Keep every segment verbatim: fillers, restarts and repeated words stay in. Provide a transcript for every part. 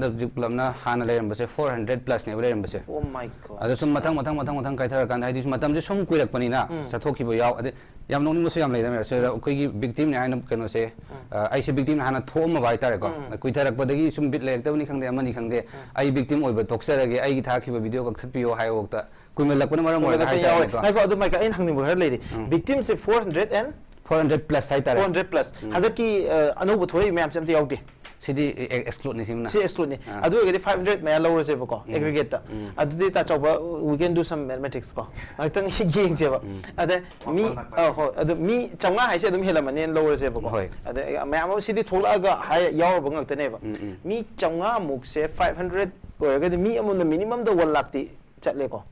ꯍꯧꯖꯤꯛ ꯄꯨꯂꯞꯅ ꯍꯥꯟꯅ ꯂꯩꯔꯝꯕꯁꯦ four hundred plus ꯅꯦꯕ ꯂꯩꯔꯝꯕꯁꯦ꯫ Oh my God. ꯑꯗꯣ ꯁꯨꯝ ꯃꯊꯪ ꯃꯊꯪ ꯃꯊꯪ ꯃꯊꯪ ꯀꯥꯏꯊꯔꯀꯥꯟꯗ, ꯍꯥꯏꯗꯤ ꯁꯨꯝ ꯃꯇꯝꯁꯦ ꯁꯨꯝ ꯀꯨꯏꯔꯛꯄꯅꯤꯅ ꯆꯠꯊꯣꯛꯈꯤꯕ ꯌꯥꯎ, ꯑꯗꯩ ꯌꯥꯝ ꯅꯣꯛꯅꯤꯡꯕꯁꯨ ꯌꯥꯝ ꯂꯩꯗ ꯃꯌꯥꯝ꯫ ꯁꯤꯗ ꯑꯩꯈꯣꯏꯒꯤ victim ꯅꯦ ꯍꯥꯏꯅ ꯀꯩꯅꯣꯁꯦ, ꯑ, ꯑꯩꯁꯦ victim ꯅꯦ ꯍꯥꯏꯅ ꯊꯣꯛꯑꯝꯃꯕ ꯍꯥꯏꯇꯥꯔꯦꯀꯣ꯫ ꯀꯨꯏꯊꯔꯛꯄꯗꯒꯤ ꯁꯨꯝ ꯕꯤꯠ ꯂꯩꯔꯛꯇꯕꯅꯤ ꯈꯪꯗꯦ, ꯑꯃꯅꯤ ꯈꯪꯗꯦ, "ꯑꯩ victim ꯑꯣꯏꯕ ꯇꯣꯛꯆꯔꯒꯦ, ꯑꯩꯒꯤ ꯊꯥꯈꯤꯕ video ꯀꯛꯊꯠꯄꯤꯌꯣ" ꯍꯥꯏꯕꯐꯥꯎꯗ ꯀꯨꯏꯃꯜꯂꯛꯄꯅ ꯃꯔꯝ ꯑꯣꯏꯔꯒ ꯀꯨꯏꯃꯜꯂꯛꯄ ꯌꯥꯎꯔꯦ꯫ ꯍꯥꯏꯇꯥꯔꯦꯀꯣ꯫ ꯉꯥꯏꯈꯣ, ꯑꯗꯨ ꯃꯥꯏꯀ ꯑꯩꯅ ꯍꯪꯅꯤꯡꯕ ꯈꯔ ꯂꯩꯔꯤ꯫ Victim say four hundred and Four hundred plus ꯍꯥꯏꯇꯥꯔꯦ꯫ Four hundred plus꯫ ꯍꯟꯗꯛꯀꯤ, ꯑ, ꯑꯅꯧꯕ ꯊꯣꯛꯂꯛꯏ ꯃꯌꯥꯝꯁꯦ ꯑꯝꯇ ꯌꯥꯎꯗꯦ꯫ ꯁꯤꯗꯤ exclude ꯅꯤ ꯁꯤꯃꯅ꯫ ꯁꯤ exclude ꯅꯤ꯫ ꯑꯥ꯫ ꯑꯗꯨ ꯑꯣꯏꯔꯒꯗꯤ five hundred ꯃꯌꯥ ꯂꯧꯔꯁꯦꯕꯀꯣ, aggregate ꯇ꯫ ꯑꯗꯨꯗꯤ ꯇꯥꯆꯧꯕ, we can do some mathematics ꯀꯣ꯫ ꯉꯥꯛꯇꯪ ꯌꯦꯡꯁꯦꯕ꯫ ꯑꯗ ꯃꯤ, ꯑ, ꯍꯣꯏ, ꯑꯗꯨ ꯃꯤ ꯆꯥꯝꯃꯉꯥ ꯍꯥꯏꯁꯦ ꯑꯗꯨꯝ ꯍꯦꯜꯂꯝꯃꯅꯤꯅ ꯂꯧꯔꯁꯦꯕꯀꯣ꯫ ꯍꯣꯏ꯫ ꯑꯗ ꯃꯌꯥꯝ ꯑꯃ ꯁꯤꯗꯤ ꯊꯣꯛꯂꯛꯑꯒ ꯍꯥꯏ-, ꯌꯥꯎꯔꯕ ꯉꯥꯛꯇꯅꯦꯕ꯫ ꯃꯤ ꯆꯥꯝꯃꯉꯥ ꯃꯨꯛꯁꯦ five hundred ꯑꯣꯏꯔꯒꯗꯤ ꯃꯤ ꯑꯃꯃꯝꯗ minimum ꯗ one lakh ꯇꯤ ꯆꯠꯂꯦꯀꯣ꯫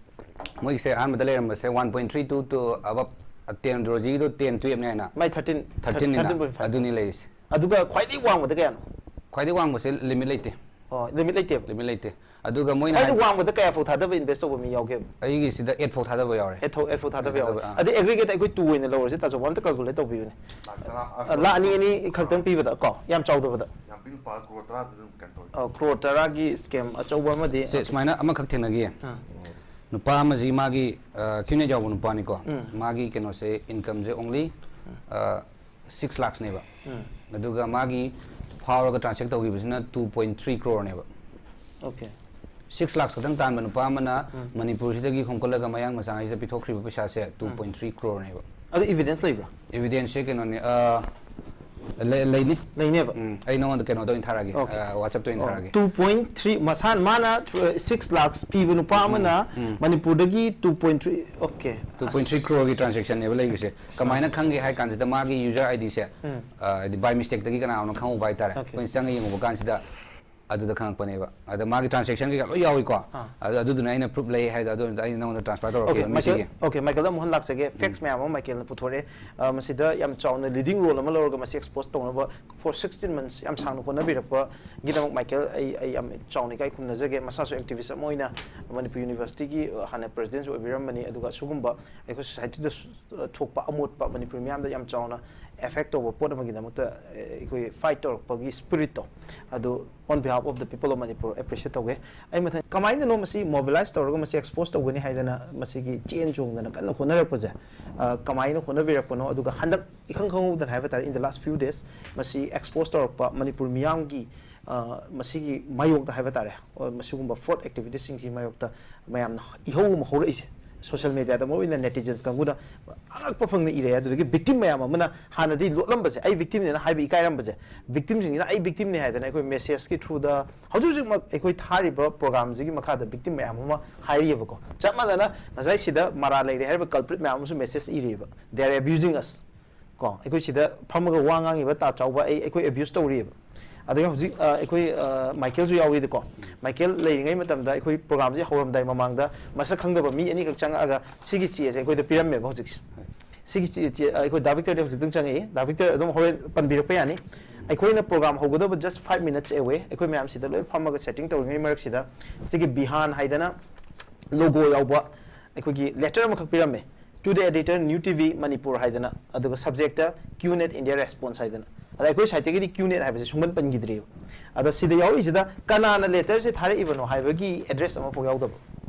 ꯃꯣꯏꯒꯤꯁꯦ ꯑꯍꯥꯟꯕꯗ ꯂꯩꯔꯝꯕꯁꯦ one point three two to above ten, ꯔꯣꯖꯤꯒꯤꯗꯣ ten twelve ꯅꯦ ꯍꯥꯏꯅ꯫ ꯃꯥꯏ thirteen, Thirteen ꯅꯤꯅ꯫ thirteen point five꯫ ꯑꯗꯨꯅꯤ ꯂꯩꯔꯤꯁꯦ꯫ ꯑꯗꯨꯒ ꯈ꯭ꯋꯥꯏꯗꯒꯤ ꯋꯥꯡꯕꯗ ꯀꯌꯥꯅꯣ? ꯈ꯭ꯋꯥꯏꯗꯒꯤ ꯋꯥꯡꯕꯁꯦ limit ꯂꯩꯇꯦ꯫ ꯑꯣ, limit ꯂꯩꯇꯦꯕ꯫ Limit ꯂꯩꯇꯦ꯫ ꯑꯗꯨꯒ ꯃꯣꯏꯅ ꯈ꯭ꯋꯥꯏꯗꯒꯤ ꯍꯥꯏ- ꯋꯥꯡꯕꯗ ꯀꯌꯥ ꯐꯥꯎ ꯊꯥꯗꯕ invest ꯇꯧꯕ ꯃꯤ ꯌꯥꯎꯒꯦꯕ? ꯑꯩꯒꯤꯁꯤꯗ eight ꯐꯥꯎ ꯊꯥꯗꯕ ꯌꯥꯎꯔꯦ꯫ Eight ꯐꯥꯎ, eight ꯐꯥꯎ ꯊꯥꯗꯕ Eight ꯌꯥꯎꯔꯦ꯫ ꯊꯥꯗꯕ, ꯑꯥ꯫ ꯑꯗꯩ aggregate ꯑꯩꯈꯣꯏ two ꯑꯣꯏꯅ ꯂꯧꯔꯁꯦ, ꯇꯥꯆꯧꯕ ꯑꯝꯇ calculate ꯇꯧꯕꯤꯌꯨꯅꯦ꯫ ꯂꯥꯛ ꯇꯔꯥ, ꯑ, ꯂꯥꯛ ꯑꯅꯤ, ꯑꯅꯤ ꯈꯛꯇꯪ ꯄꯤꯕꯗ ꯀꯣ, ꯌꯥꯝ ꯆꯥꯎꯗꯕꯗ꯫ ꯌꯥꯝ ꯄꯤꯛꯅ ꯄꯥꯔ ꯀ꯭ꯔꯣꯔ ꯇꯔꯥꯗꯤ ꯑꯗꯨꯝ ꯀꯩꯅꯣ ꯇꯧꯋꯤ꯫ ꯑ, ꯀ꯭ꯔꯣꯔ ꯇꯔꯥꯒꯤ scam ꯑꯆꯧꯕ ꯑꯃꯗꯤ꯫ ꯁꯦ, ꯁꯨꯃꯥꯏꯅ ꯑꯃꯈꯛ ꯊꯦꯡꯅꯈꯤꯌꯦ꯫ ꯑꯥ꯫ ꯅꯨꯄꯥ ꯑꯃꯁꯤ ꯃꯥꯒꯤ, ꯑ, QNet ꯌꯥꯎꯕ ꯅꯨꯄꯥꯅꯤꯀꯣ꯫ ꯎꯝ꯫ ꯃꯥꯒꯤ ꯀꯩꯅꯣꯁꯦ, income ꯁꯦ only, ꯑ, six lakhs ꯅꯦꯕ꯫ ꯎꯝ꯫ ꯑꯗꯨꯒ ꯃꯥꯒꯤ ꯐꯥꯎꯔꯒ transact ꯇꯧꯈꯤꯕꯁꯤꯅ two point three crore ꯅꯦꯕ꯫ Okay꯫ Six lakhs ꯈꯛꯇꯪ ꯇꯥꯟꯕ ꯅꯨꯄꯥ ꯑꯃꯅ ꯃꯅꯤꯄꯨꯔꯁꯤꯗꯒꯤ ꯈꯣꯝꯀꯠꯂꯒ ꯃꯌꯥꯡ ꯃꯆꯥꯉꯩꯁꯤꯗ ꯄꯤꯊꯣꯛꯈ꯭ꯔꯤꯕ ꯄꯩꯁꯥꯁꯦ two point three crore ꯅꯦꯕ꯫ ꯑꯗꯨ evidence ꯂꯩꯕ꯭ꯔꯥ? Evidence ꯁꯦ ꯀꯩꯅꯣꯅꯦ, ꯑ, ꯂꯩ-, ꯂꯩꯅꯤ꯫ ꯂꯩꯅꯦꯕ? ꯎꯝ, ꯑꯩ ꯅꯉꯣꯟꯗ ꯀꯩꯅꯣꯗ ꯑꯣꯏꯅ ꯊꯥꯔꯛꯑꯒꯦ, Okay꯫ ꯑ, WhatsApp ꯇ ꯑꯣꯏꯅ ꯊꯥꯔꯛꯑꯒꯦ꯫ Two point three, ꯃꯁꯥ, ꯃꯥꯅ, ꯑ, six lakhs ꯄꯤꯕ ꯅꯨꯄꯥ ꯑꯃꯅ ꯃꯅꯤꯄꯨꯔꯗꯒꯤ two point three, okay꯫ Two point three crore ꯒꯤ transaction ꯅꯦꯕ ꯂꯩꯔꯤꯁꯦ꯫ ꯀꯃꯥꯏꯅ ꯑꯁ꯫ ꯈꯪꯒꯦ ꯍꯥꯏ ꯀꯥꯟꯁꯤꯗ ꯃꯥꯒꯤ user ID ꯁꯦ, ꯎꯝ꯫ ꯑ, ꯍꯥꯏꯗꯤ by mistake ꯇꯒꯤ ꯀꯅꯥꯒꯨꯝꯕꯅ ꯈꯪꯍꯧꯕ ꯍꯥꯏꯇꯥꯔꯦ꯫ Okay꯫ ꯑꯩꯈꯣꯏꯅ ꯆꯪꯉ ꯌꯦꯡꯉꯨꯕ ꯀꯥꯟꯁꯤꯗ ꯑꯗꯨꯗ ꯈꯪꯉꯛꯄꯅꯦꯕ꯫ ꯑꯗ ꯃꯥꯒꯤ transaction ꯀꯩꯀꯥ ꯂꯣꯏ ꯌꯥꯎꯏꯀꯣ꯫ ꯑꯥ꯫ ꯑꯗꯨ, ꯑꯗꯨꯗꯨꯅ ꯑꯩꯅ proof ꯂꯩ ꯍꯥꯏꯗꯣ, ꯑꯗꯨ ꯑꯩ ꯅꯉꯣꯟꯗ transfer ꯇꯧꯔꯛꯀꯦ꯫ Okay, ꯃꯤꯁꯤꯒꯤ꯫ Michael, okay, Michael ꯗ ꯑꯃꯨꯛ ꯍꯟꯅ ꯂꯥꯛꯆꯒꯦ꯫ Facts ꯃꯌꯥꯝ ꯑꯃ Michael ꯅ ꯄꯨꯊꯣꯔꯛꯑꯦ꯫ ꯑ, ꯃꯁꯤꯗ ꯌꯥꯝ ꯆꯥꯎꯅ leading role ꯑꯃ ꯂꯧꯔꯒ ꯃꯁꯤ expose ꯇꯧꯅꯕ for sixteen months ꯌꯥꯝ ꯁꯥꯡꯅ ꯍꯣꯠꯅꯕꯤꯔꯛꯄꯒꯤꯗꯃꯛ Michael ꯑꯩ, ꯑꯩ ꯌꯥꯝ ꯆꯥꯎꯅ ꯏꯀꯥꯏ ꯈꯨꯝꯅꯖꯒꯦ꯫ ꯃꯁꯥꯁꯨ activist ꯑꯃ ꯑꯣꯏꯅ ꯃꯅꯤꯄꯨꯔ University ꯒꯤ, ꯑ, ꯍꯥꯟꯅ president ꯁꯨ ꯑꯣꯏꯕꯤꯔꯝꯕꯅꯤ, ꯑꯗꯨꯒ ꯑꯁꯤꯒꯨꯝꯕ ꯑꯩꯈꯣꯏ society ꯗ ꯁꯨ-, ꯑ, ꯊꯣꯛꯄ ꯑꯃꯣꯠꯄ ꯃꯅꯤꯄꯨꯔ ꯃꯤꯌꯥꯝꯗ ꯌꯥꯝ ꯆꯥꯎꯅ ꯑꯦꯐꯦꯛ ꯇꯧꯕ ꯄꯣꯠ ꯑꯃꯒꯤꯗꯃꯛꯇ ꯑꯩꯈꯣꯏ ꯐꯥꯏꯠ ꯇꯧꯔꯛꯄꯒꯤ ꯁ꯭ꯄꯤꯔꯤꯠꯇꯣ, ꯑꯗꯨ on behalf of the people of Manipur appreciate ꯇꯧꯒꯦ꯫ ꯑꯩ ꯃꯊꯪ ꯀꯃꯥꯏꯅꯅꯣ ꯃꯁꯤ ꯃꯣꯕꯤꯂꯥꯏꯁ ꯇꯧꯔꯒ ꯃꯁꯤ ꯑꯦꯛꯁꯄꯣꯖ ꯇꯧꯒꯅꯤ ꯍꯥꯏꯗꯅ ꯃꯁꯤꯒꯤ ꯆꯦꯟ ꯆꯣꯡꯗꯅ ꯀꯟꯅ ꯍꯣꯠꯅꯔꯛꯄꯁꯦ, ꯑ, ꯀꯃꯥꯏꯅ ꯍꯣꯠꯅꯕꯤꯔꯛꯄꯅꯣ? ꯑꯗꯨꯒ ꯍꯟꯗꯛ ꯏꯈꯪ ꯈꯪꯍꯧꯗꯅ ꯍꯥꯏꯕ ꯇꯥꯔꯦ, in the last few days ꯃꯁꯤ ꯑꯦꯛꯁꯄꯣꯖ ꯇꯧꯔꯛꯄ ꯃꯅꯤꯄꯨꯔ ꯃꯤꯌꯥꯝꯒꯤ, ꯑ, ꯃꯁꯤꯒꯤ ꯃꯥꯌꯣꯛꯇ ꯍꯥꯏꯕ ꯇꯥꯔꯦ, ꯑ, ꯃꯁꯤꯒꯨꯝꯕ ꯐ꯭ꯔꯣꯗ ꯑꯦꯛꯇꯤꯚꯤꯇꯤꯁꯁꯤꯡꯁꯤꯒꯤ ꯃꯥꯌꯣꯛꯇ ꯃꯌꯥꯝꯅ ꯏꯍꯧ ꯑꯃ ꯍꯧꯔꯛꯏꯁꯦ꯫ ꯁꯣꯁꯤꯌꯦꯜ ꯃꯦꯗꯤꯌꯥꯗ ꯃꯔꯨ ꯑꯣꯏꯅ ꯅꯦꯇꯤꯖꯟꯁ ꯀꯥꯡꯕꯨꯅ ꯑꯉꯛꯄ ꯐꯪꯅ ꯏꯔꯦ꯫ ꯑꯗꯨꯗꯒꯤ ꯚꯤꯛꯇꯤꯝ ꯃꯌꯥꯝ ꯑꯃꯅ ꯍꯥꯟꯅꯗꯤ ꯂꯣꯠꯂꯝꯕꯁꯦ, ꯑꯩ ꯚꯤꯛꯇꯤꯝꯅꯦꯅ ꯍꯥꯏꯕ ꯏꯀꯥꯏꯔꯝꯕꯁꯦ, ꯚꯤꯛꯇꯤꯝꯁꯤꯡꯁꯤꯅ ꯑꯩ ꯚꯤꯛꯇꯤꯝꯅꯦ ꯍꯥꯏꯗꯅ ꯑꯩꯈꯣꯏ ꯃꯦꯁꯦꯖꯀꯤ ꯊ꯭ꯔꯨꯗ ꯍꯧꯖꯤꯛ ꯍꯧꯖꯤꯛꯃꯛ ꯑꯩꯈꯣꯏ ꯊꯥꯔꯤꯕ ꯄ꯭ꯔꯣꯒ꯭ꯔꯥꯝꯁꯤꯒꯤ ꯃꯈꯥꯗ ꯚꯤꯛꯇꯤꯝ ꯃꯌꯥꯝ ꯑꯃ ꯍꯥꯏꯔꯤꯑꯕꯀꯣ꯫ ꯆꯞ ꯃꯥꯟꯅꯅ ꯉꯁꯥꯏ ꯁꯤꯗ ꯃꯔꯥ ꯂꯩꯔꯦ ꯍꯥꯏꯔꯤꯕ ꯀꯜꯄ꯭ꯔꯤꯠ ꯃꯌꯥꯝ ꯑꯃꯁꯨ message ꯏꯔꯤꯑꯕ, "They are abusing us"꯫ ꯀꯣ, ꯑꯩꯈꯣꯏ ꯁꯤꯗ ꯐꯝꯃꯒ ꯋꯥ ꯉꯥꯡꯉꯤꯕ ꯇꯥ ꯆꯥꯎꯕ, ꯑꯩ, ꯑꯩꯈꯣꯏ ꯑꯦꯕ꯭ꯌꯨꯁ ꯇꯧꯔꯤꯑꯕ꯫ ꯑꯗꯒꯤ ꯍꯧꯖꯤꯛ, ꯑ, ꯑꯩꯈꯣꯏ, ꯑ, ꯃꯥꯏꯀꯦꯜꯁꯨ ꯌꯥꯎꯏꯗꯀꯣ꯫ ꯃꯥꯏꯀꯦꯜ ꯂꯩꯔꯤꯉꯩ ꯃꯇꯝꯗ ꯑꯩꯈꯣꯏ ꯄ꯭ꯔꯣꯒ꯭ꯔꯥꯝꯁꯦ ꯍꯧꯔꯝꯗꯥꯏ ꯃꯃꯥꯡꯗ ꯃꯁꯛ ꯈꯪꯗꯕ ꯃꯤ ꯑꯅꯤꯈꯛ ꯆꯪꯉꯛꯑꯒ ꯁꯤꯒꯤ ꯆꯦꯁꯦ ꯑꯩꯈꯣꯏꯗ ꯄꯤꯔꯝꯃꯦꯕ ꯍꯧꯖꯤꯛꯁꯦ꯫ ꯁꯤꯒꯤ ꯆꯦ, ꯆꯦ, ꯑ, ꯑꯩꯈꯣꯏ ꯗꯥ ꯚꯤꯛꯇꯔꯗꯤ ꯍꯧꯖꯤꯛꯇꯪ ꯆꯪꯉꯛꯏ꯫ ꯗꯥ ꯚꯤꯛꯇꯔ ꯑꯗꯨꯝ ꯍꯣꯔꯦꯟ ꯄꯟꯕꯤꯔꯛꯄ ꯌꯥꯅꯤ꯫ ꯑꯩꯈꯣꯏꯅ programme ꯍꯧꯒꯗꯕ just five minutes away ꯑꯩꯈꯣꯏ ꯃꯌꯥꯝ ꯁꯤꯗ ꯂꯣꯏ ꯐꯝꯃꯒ ꯁꯦꯠꯇꯤꯡ ꯇꯧꯔꯤꯉꯩ ꯃꯔꯛꯁꯤꯗ ꯁꯤꯒꯤ ꯕꯤꯍꯥꯟ ꯍꯥꯏꯗꯅ ꯂꯣꯒꯣ ꯌꯥꯎꯕ ꯑꯩꯈꯣꯏꯒꯤ ꯂꯦꯇꯔ ꯑꯃꯈꯛ ꯄꯤꯔꯝꯃꯦ, "To the editor, New T V Manipur" ꯍꯥꯏꯗꯅ, ꯑꯗꯨꯒ ꯁꯕꯖꯦꯛꯇ "QNet India Response" ꯍꯥꯏꯗꯅ꯫ ꯑꯗ ꯑꯩꯈꯣꯏ ꯁꯥꯏꯠꯇꯒꯤꯗꯤ QNet ꯍꯥꯏꯕꯁꯦ ꯁꯨꯡꯄꯟ ꯄꯟꯈꯤꯗ꯭ꯔꯤꯕ꯫ ꯑꯗꯣ ꯁꯤꯗ ꯌꯥꯎꯔꯤꯁꯤꯗ ꯀꯅꯥꯅ ꯂꯦꯇꯔꯁꯦ ꯊꯥꯔꯛꯏꯕꯅꯣ ꯍꯥꯏꯕꯒꯤ ꯑꯦꯗ꯭ꯔꯦꯁ ꯑꯃꯐꯥꯎ ꯌꯥꯎꯗꯕ,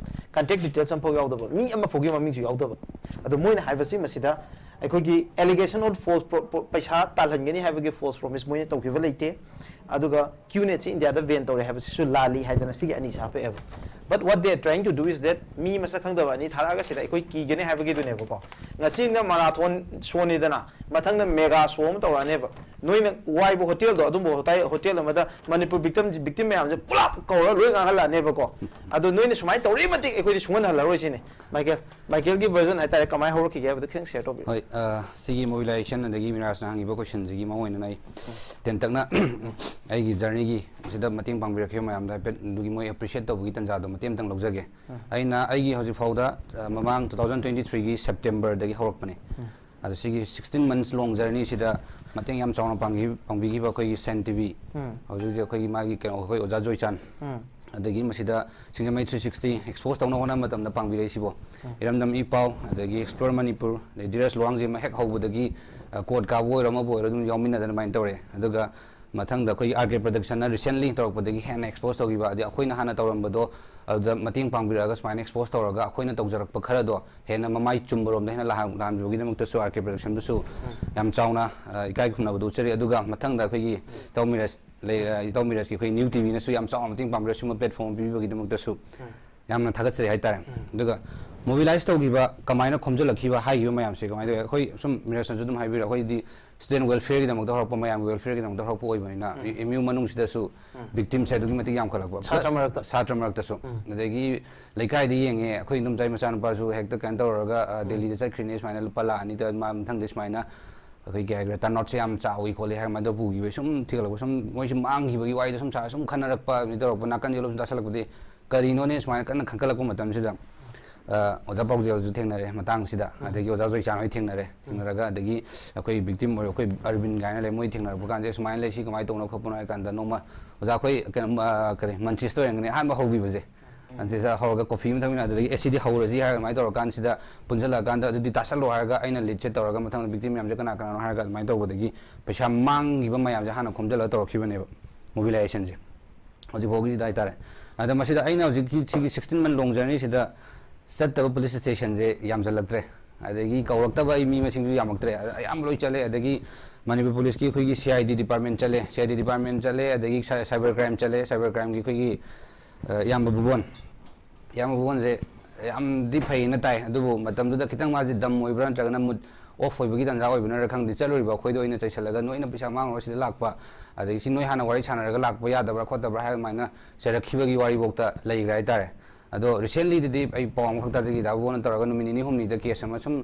ꯀꯟꯇꯦꯛ ꯗꯤꯇꯦꯜꯁ ꯑꯃꯐꯥꯎ ꯌꯥꯎꯗꯕ, ꯃꯤ ꯑꯃꯐꯥꯎꯒꯤ ꯃꯃꯤꯡꯁꯨ ꯌꯥꯎꯗꯕ꯫ ꯑꯗꯣ ꯃꯣꯏꯅ ꯍꯥꯏꯕꯁꯤ ꯃꯁꯤꯗ ꯑꯩꯈꯣꯏꯒꯤ allegation of false pro-, pro-, ꯄꯩꯁꯥ ꯇꯥꯜꯍꯟꯒꯅꯤ ꯍꯥꯏꯕꯒꯤ ꯐꯣꯜꯁ ꯄ꯭ꯔꯣꯃꯤꯁ ꯃꯣꯏꯅ ꯇꯧꯈꯤꯕ ꯂꯩꯇꯦ꯫ ꯑꯗꯨꯒ QNet ꯁꯤ ꯏꯟꯗꯤꯌꯥꯗ ꯕꯦꯟ ꯇꯧꯔꯦ ꯍꯥꯏꯕꯁꯤꯁꯨ ꯂꯥꯜꯂꯤ ꯍꯥꯏꯗꯅ ꯁꯤꯒꯤ ꯑꯅꯤꯁꯤ ꯍꯥꯞꯄꯛꯑꯦꯕ꯫ But what they are trying to do is that ꯃꯤ ꯃꯁꯛ ꯈꯪꯗꯕ ꯑꯅꯤ ꯊꯥꯔꯛꯑꯒ ꯁꯤꯗ ꯑꯩꯈꯣꯏ ꯀꯤꯒꯅꯤ ꯍꯥꯏꯕꯒꯤꯗꯨꯅꯦꯕꯀꯣ꯫ ꯉꯁꯤꯅ ꯃꯔꯥꯊꯣꯟ ꯁꯣꯅꯤꯗꯅ, ꯃꯊꯪꯗ ꯃꯦꯒꯥ ꯁꯣ ꯑꯃ ꯇꯧꯔꯛꯑꯅꯦꯕ꯫ ꯅꯣꯏꯅ ꯋꯥꯏꯕ ꯍꯣꯇꯦꯜꯗꯣ, ꯑꯗꯨꯝꯕ ꯍꯣꯇꯥꯏ-, ꯍꯣꯇꯦꯜ ꯑꯃꯗ ꯃꯅꯤꯄꯨꯔ ꯚꯤꯛꯇꯝ, ꯚꯤꯛꯇꯤꯝ ꯃꯌꯥꯝꯁꯦ ꯄꯨꯂꯞ ꯀꯧꯔꯒ ꯂꯣꯏ ꯉꯥꯡꯍꯜꯂꯛꯑꯅꯦꯕꯀꯣ꯫ ꯑꯗꯣ ꯅꯣꯏꯅ ꯁꯨꯃꯥꯏꯅ ꯇꯧꯔꯤ ꯃꯇꯤꯛ ꯑꯩꯈꯣꯏꯗꯤ ꯁꯨꯡꯍꯜꯍꯜꯂꯔꯣꯏ ꯁꯤꯅꯤ꯫ ꯃꯥꯏꯀꯦꯜ, ꯃꯥꯏꯀꯦꯜꯒꯤ ꯚꯔꯖꯟ ꯍꯥꯏꯇꯥꯔꯦ, ꯀꯃꯥꯏꯅ ꯍꯧꯔꯛꯈꯤꯒꯦ ꯍꯥꯏꯕꯗꯣ ꯈꯤꯇꯪ ꯁꯤꯌꯔ ꯇꯧꯕꯤꯌꯨ꯫ ꯍꯣꯏ, ꯑ, ꯁꯤꯒꯤ ꯃꯣꯕꯤꯂꯥꯏꯖꯦꯁꯟ ꯑꯗꯒꯤ ꯃꯤꯔꯥꯖꯅ ꯍꯪꯉꯤꯕ ꯀꯣꯏꯁꯟꯁꯤꯒꯤ ꯃꯑꯣꯡ ꯑꯣꯏꯅ ꯑꯩ ꯇꯦꯟꯇꯛꯅ ꯑꯩꯒꯤ ꯖꯔꯅꯤꯒꯤ ꯁꯤꯗ ꯃꯇꯦꯡ ꯄꯥꯡꯕꯤꯔꯛꯈꯤꯕ ꯃꯌꯥꯝꯗ ꯍꯥꯏꯐꯦꯠ ꯑꯗꯨꯒꯤ ꯃꯣꯏ ꯑꯦꯄ꯭ꯔꯤꯁꯤꯌꯦꯠ ꯇꯧꯕꯒꯤ ꯇꯥꯟꯖꯥꯗꯣ ꯃꯇꯦꯛ ꯑꯃꯇꯪ ꯂꯧꯖꯒꯦ꯫ ꯑꯩꯅ ꯑꯩꯒꯤ ꯍꯧꯖꯤꯛ ꯐꯥꯎꯗ, ꯑ, ꯃꯃꯥꯡ two thousand twenty threeꯒꯤ ꯁꯦꯞꯇꯦꯝꯕꯔꯗꯒꯤ ꯍꯧꯔꯛꯄꯅꯦ꯫ ꯑꯗꯣ ꯁꯤꯒꯤ sixteen months long journeyꯁꯤꯗ ꯃꯇꯦꯡ ꯌꯥꯝ ꯆꯥꯎꯅ ꯄꯥꯡꯈꯤ-, ꯄꯥꯡꯕꯤꯈꯤꯕ ꯑꯩꯈꯣꯏꯒꯤ ꯁꯦꯟ ꯇꯤ ꯚꯤ, ꯎꯝ꯫ ꯍꯧꯖꯤꯛ ꯍꯧꯖꯤꯛ ꯑꯩꯈꯣꯏꯒꯤ ꯃꯥꯒꯤ ꯀꯩꯅꯣ, ꯑꯩꯈꯣꯏ ꯑꯣꯖꯥ ꯖꯣꯏꯆꯥꯟ, ꯎꯝ꯫ ꯑꯗꯒꯤ ꯃꯁꯤꯗ ꯁꯤꯡꯖꯃꯩ ꯊ꯭ꯔꯤ ꯁꯤꯛꯁꯇꯤ ꯑꯦꯛꯁꯄꯣꯖ ꯇꯧꯅꯕ ꯍꯣꯠꯅꯕ ꯃꯇꯝꯗ ꯄꯥꯡꯕꯤꯔꯛꯏꯁꯤꯕꯣ꯫ ꯏꯔꯝꯗꯝ ꯏ ꯄꯥꯎ, ꯑꯗꯒꯤ ꯑꯦꯛꯁꯄ꯭ꯂꯣꯔ ꯃꯅꯤꯄꯨꯔ, ꯑꯗꯩ ꯙꯤꯔꯖ ꯂꯨꯋꯥꯡꯖꯦꯝꯕ ꯍꯦꯛ ꯍꯧꯕꯗꯒꯤ, ꯑ, ꯀꯣꯔꯠ ꯀꯥꯕꯨ ꯑꯣꯏꯔꯣ ꯑꯃꯕꯨ ꯑꯣꯏꯔꯣ ꯑꯗꯨꯝ ꯌꯥꯎꯃꯤꯟꯅꯗꯅ ꯑꯗꯨꯃꯥꯏꯅ ꯇꯧꯔꯦ꯫ ꯑꯗꯨꯒ ꯃꯊꯪꯗ ꯑꯩꯈꯣꯏꯒꯤ ꯑꯥꯔ ꯀꯦ ꯄ꯭ꯔꯗꯛꯁꯟꯅ ꯔꯤꯁꯦꯟꯂꯤ ꯇꯧꯔꯛꯄꯗꯒꯤ ꯍꯦꯟꯅ ꯑꯦꯛꯁꯄꯣꯖ ꯇꯧꯈꯤꯕ, ꯑꯗꯩ ꯑꯩꯈꯣꯏꯅ ꯍꯥꯟꯅ ꯇꯧꯔꯝꯕꯗꯣ ꯑꯗꯨꯗ ꯃꯇꯦꯡ ꯄꯥꯡꯕꯤꯔꯛꯑꯒ ꯁꯨꯃꯥꯏꯅ ꯑꯦꯛꯁꯄꯣꯖ ꯇꯧꯔꯒ ꯑꯩꯈꯣꯏꯅ ꯇꯧꯖꯔꯛꯄ ꯈꯔꯗꯣ ꯍꯦꯟꯅ ꯃꯃꯥꯏ ꯆꯨꯝꯕꯔꯣꯝꯗ ꯍꯦꯟꯅ ꯂꯥꯛꯍꯟ-, ꯂꯥꯛꯍꯟꯕꯤꯕꯒꯤꯗꯃꯛꯇꯁꯨ ꯑꯥꯔ ꯀꯦ ꯄ꯭ꯔꯗꯛꯁꯟꯕꯨꯁꯨ ꯌꯥꯝ ꯆꯥꯎꯅ, ꯑ, ꯏꯀꯥꯏ ꯈꯨꯝꯅꯕꯗꯨ ꯎꯠꯆꯔꯤ꯫ ꯑꯗꯨꯒ ꯃꯊꯪꯗ ꯑꯩꯈꯣꯏꯒꯤ ꯏꯇꯥꯎ ꯃꯤꯔꯥꯖ ꯂꯩ-, ꯑ, ꯏꯇꯥꯎ ꯃꯤꯔꯥꯖꯀꯤ ꯑꯩꯈꯣꯏ ꯅ꯭ꯌꯨ ꯇꯤ ꯚꯤꯅꯁꯨ ꯌꯥꯝ ꯆꯥꯎꯅ ꯃꯇꯦꯡ ꯄꯥꯡꯕꯤꯔꯦ꯫ ꯁꯤꯒꯨꯝꯕ ꯄ꯭ꯂꯦꯠꯐꯣꯝ ꯑꯃ ꯄꯤꯕꯤꯕꯒꯤꯗꯃꯛꯇꯁꯨ ꯌꯥꯝꯅ ꯊꯥꯒꯠꯆꯔꯤ ꯍꯥꯏꯇꯥꯔꯦ꯫ ꯑꯗꯨꯒ ꯃꯣꯕꯤꯂꯥꯏꯁ ꯇꯧꯈꯤꯕ, ꯀꯃꯥꯏꯅ ꯈꯣꯝꯖꯤꯜꯂꯛꯈꯤꯕ ꯍꯥꯏꯈꯤꯕ ꯃꯌꯥꯝꯁꯦ ꯀꯃꯥꯏꯅ ꯇꯧꯋꯤ? ꯑꯩꯈꯣꯏ ꯁꯨꯝ ꯃꯤꯔꯥꯖꯅꯁꯨ ꯑꯗꯨꯝ ꯍꯥꯏꯕꯤꯔꯣ, ꯑꯩꯈꯣꯏꯗꯤ ꯁ꯭ꯇꯨꯗꯦꯟ ꯋꯦꯜꯐꯤꯌꯔꯒꯤꯗꯃꯛꯇ ꯍꯧꯔꯛꯄ, ꯃꯌꯥꯝꯒꯤ ꯋꯦꯜꯐꯤꯌꯔꯒꯤꯗꯃꯛꯇ ꯍꯧꯔꯛꯄ ꯑꯣꯏꯕꯅꯤꯅ, ꯑꯦꯝ ꯌꯨ ꯃꯅꯨꯡꯁꯤꯗꯁꯨ ꯚꯤꯛꯇꯤꯝꯁꯦ ꯑꯗꯨꯛꯀꯤ ꯃꯇꯤꯛ ꯌꯥꯝꯈꯠꯂꯛꯄ꯫ ꯁꯥꯇ꯭ꯔ ꯃꯔꯛꯇ꯫ ꯁꯥꯇ꯭ꯔ ꯃꯔꯛꯇꯁꯨ꯫ ꯑꯗꯒꯤ ꯂꯩꯀꯥꯏꯗ ꯌꯦꯡꯉꯦ, ꯑꯩꯈꯣꯏ ꯏꯗꯣꯝꯆꯥꯒꯤ ꯃꯆꯥꯅꯨꯄꯥꯁꯨ ꯍꯦꯛꯇ ꯀꯩꯅꯣ ꯇꯧꯔꯒ, ꯑ, ꯗꯦꯜꯂꯤꯗ ꯆꯠꯈ꯭ꯔꯤꯅꯦ, ꯁꯨꯃꯥꯏꯅ ꯂꯨꯄꯥ ꯂꯥꯛ ꯑꯅꯤ ꯇꯧꯔ, ꯃꯥ ꯃꯊꯪꯗ ꯁꯨꯃꯥꯏꯅ ꯑꯩꯈꯣꯏ ꯀꯩ ꯍꯥꯏꯈ꯭ꯔꯦ, ꯇꯔꯟꯑꯥꯎꯠꯁꯦ ꯌꯥꯝ ꯆꯥꯎꯏ ꯈꯣꯠꯂꯤ ꯍꯥꯏꯔ ꯑꯗꯨꯃꯥꯏꯅ ꯇꯧꯔ ꯄꯨꯈꯤꯕ꯫ ꯁꯨꯝ ꯊꯤꯒꯠꯂꯛꯄ, ꯁꯨꯝ ꯃꯣꯏꯁꯨ ꯃꯥꯡꯈꯤꯕꯒꯤ ꯋꯥꯔꯤꯗꯣ ꯁꯨꯝ ꯁꯥꯔ ꯁꯨꯝ ꯈꯟꯅꯔꯛꯄ, ꯑꯗꯨꯃꯥꯏꯅ ꯇꯧꯔꯛꯄ, ꯅꯥꯀꯟ ꯌꯦꯠꯂꯣꯝ ꯁꯨꯝ ꯇꯥꯁꯜꯂꯛꯄꯗꯤ ꯀꯔꯤꯅꯣꯅꯦ ꯁꯨꯃꯥꯏꯅ ꯀꯟꯅ ꯈꯟꯒꯠꯂꯛꯄ ꯃꯇꯝꯁꯤꯗ, ꯑ, ꯑꯣꯖꯥ ꯄꯥꯎꯖꯦꯜꯁꯨ ꯊꯦꯡꯅꯔꯦ ꯃꯇꯥꯡꯁꯤꯗ, ꯑꯗꯒꯤ ꯑꯣꯖꯥ ꯖꯣꯏꯆꯥꯟ ꯍꯣꯏ ꯊꯦꯡꯅꯔꯦ꯫ ꯊꯦꯡꯅꯔꯒ ꯑꯗꯒꯤ ꯑꯩꯈꯣꯏ ꯚꯤꯛꯇꯤꯝ ꯑꯣꯏꯔꯣ, ꯑꯩꯈꯣꯏ ꯑꯔꯕꯤꯟ ꯀꯥꯏꯅ ꯂꯩ, ꯃꯣꯏ ꯊꯦꯡꯅꯔꯛꯄ ꯀꯥꯟꯁꯦ ꯁꯨꯃꯥꯏꯅ ꯂꯩ, ꯁꯤ ꯀꯃꯥꯏꯅ ꯇꯧꯅꯣ ꯈꯣꯠꯄꯅꯣ ꯍꯥꯏ ꯀꯥꯟꯗ ꯅꯣꯡꯃ ꯑꯣꯖꯥ ꯑꯩꯈꯣꯏ ꯀꯩꯅꯣ, ꯑ, ꯀꯔꯤ, ꯃꯟꯆꯤꯁꯇ ꯑꯣꯏꯔꯝꯒꯅꯤ ꯑꯍꯥꯟꯕ ꯍꯧꯈꯤꯕꯁꯦ꯫ ꯑꯗꯨꯗ ꯍꯧꯔꯒ ꯀꯣꯐꯤ ꯑꯃ ꯊꯛꯃꯤꯟꯅ, ꯑꯗꯨꯗꯒꯤ ꯑꯦ ꯁꯤꯗꯤ ꯍꯧꯔꯁꯤ ꯍꯥꯏꯔꯒ ꯑꯗꯨꯃꯥꯏꯅ ꯇꯧꯔꯀꯥꯟꯁꯤꯗ ꯄꯨꯟꯁꯤꯜꯂꯛꯑꯀꯥꯟꯗ ꯑꯗꯨꯗꯤ ꯇꯥꯁꯜꯂꯣ ꯍꯥꯏꯔꯒ ꯑꯩꯅ ꯂꯤꯗꯁꯦ ꯇꯧꯔꯒ ꯃꯊꯪꯗ ꯚꯤꯛꯇꯤꯝ ꯃꯌꯥꯝꯁꯦ ꯀꯅꯥ ꯀꯅꯥꯅꯣ ꯍꯥꯏꯔꯒ ꯑꯗꯨꯃꯥꯏꯅ ꯇꯧꯕꯗꯒꯤ ꯄꯩꯁꯥ ꯃꯥꯡꯈꯤꯕ ꯃꯌꯥꯝꯁꯦ ꯍꯥꯟꯅ ꯈꯣꯝꯖꯤꯜꯂꯒ ꯇꯧꯔꯛꯈꯤꯕꯅꯦꯕ ꯃꯣꯕꯤꯂꯥꯏꯖꯦꯁꯟꯁꯦ꯫ ꯍꯧꯖꯤꯛ ꯐꯥꯎꯒꯤꯁꯤꯗ ꯍꯥꯏꯇꯥꯔꯦ꯫ ꯑꯗ ꯃꯁꯤꯗ ꯑꯩꯅ ꯍꯧꯖꯤꯛꯀꯤ ꯁꯤꯒꯤ ꯁꯤꯛꯁꯇꯤꯟ ꯃꯟ ꯂꯣꯡ ꯖꯔꯅꯤꯁꯤꯗ ꯆꯠꯇꯕ ꯄꯨꯂꯤꯁ ꯁ꯭ꯇꯦꯁꯟꯁꯦ ꯌꯥꯝꯁꯤꯜꯂꯛꯇ꯭ꯔꯦ꯫ ꯑꯗꯒꯤ ꯀꯧꯔꯛꯇꯕ ꯑꯩ ꯃꯤ ꯃꯁꯤꯡꯁꯨ ꯌꯥꯝꯃꯛꯇ꯭ꯔꯦ꯫ ꯑ-, ꯑꯌꯥꯝꯕ ꯂꯣꯏ ꯆꯠꯂꯦ꯫ ꯑꯗꯒꯤ ꯃꯅꯤꯄꯨꯔ ꯄꯨꯂꯤꯁꯀꯤ ꯑꯩꯈꯣꯏꯒꯤ ꯁꯤ ꯑꯥꯏ ꯗꯤ ꯗꯤꯄꯥꯔꯠꯃꯦꯟ ꯆꯠꯂꯦ, ꯁꯤ ꯑꯥꯏ ꯗꯤ ꯗꯤꯄꯥꯔꯠꯃꯦꯟ ꯆꯠꯂꯦ, ꯑꯗꯒꯤ ꯁꯥꯏ-, ꯁꯥꯏꯕꯔ ꯀ꯭ꯔꯥꯏꯝ ꯆꯠꯂꯦ, ꯁꯥꯏꯕꯔ ꯀ꯭ꯔꯥꯏꯝꯒꯤ ꯑꯩꯈꯣꯏꯒꯤ, ꯑ, ꯏꯌꯥꯝꯕ ꯚꯨꯕꯣꯟ, ꯏꯌꯥꯝꯕ ꯚꯨꯕꯣꯟꯁꯦ ꯌꯥꯝꯗꯤ ꯐꯩꯅ ꯇꯥꯏ, ꯑꯗꯨꯕꯨ ꯃꯇꯝꯗꯨꯗ ꯈꯤꯇꯪ ꯃꯥꯁꯦ ꯗꯝ ꯑꯣꯏꯕ꯭ꯔꯥ ꯅꯠꯇ꯭ꯔꯒꯅ ꯃꯨꯠ ꯑꯣꯐ ꯑꯣꯏꯕꯒꯤ ꯇꯥꯟꯖꯥ ꯑꯣꯏꯕꯅꯔ ꯈꯪꯗꯦ, ꯆꯠꯂꯨꯔꯤꯕ ꯑꯩꯈꯣꯏꯗ ꯑꯣꯏꯅ ꯆꯩꯁꯜꯂꯒ "ꯅꯣꯏꯅ ꯄꯩꯁꯥ ꯃꯥꯡꯉꯨꯔ ꯁꯤꯗ ꯂꯥꯛꯄ, ꯑꯗꯒꯤ ꯁꯤ ꯅꯣꯏ ꯍꯥꯟꯅ ꯋꯥꯔꯤ ꯁꯥꯟꯅꯔꯒ ꯂꯥꯛꯄ ꯌꯥꯗꯕ꯭ꯔꯥ ꯈꯣꯠꯇꯕ꯭ꯔꯥ" ꯍꯥꯏꯕ ꯑꯗꯨꯃꯥꯏꯅ ꯆꯩꯔꯛꯈꯤꯕꯒꯤ ꯋꯥꯔꯤꯐꯥꯎꯗ ꯂꯩꯈ꯭ꯔꯦ ꯍꯥꯏꯇꯥꯔꯦ꯫ ꯑꯗꯣ ꯔꯤꯁꯦꯟꯂꯤꯗꯗꯤ ꯑꯩ ꯄꯥꯎ ꯑꯃꯈꯛ ꯇꯥꯖꯈꯤ, ꯗꯥ ꯚꯨꯕꯣꯟꯅ ꯇꯧꯔꯒ ꯅꯨꯃꯤꯠ ꯅꯤꯅꯤ ꯍꯨꯝꯅꯤꯗ ꯀꯦꯁ ꯑꯃ ꯁꯨꯝ,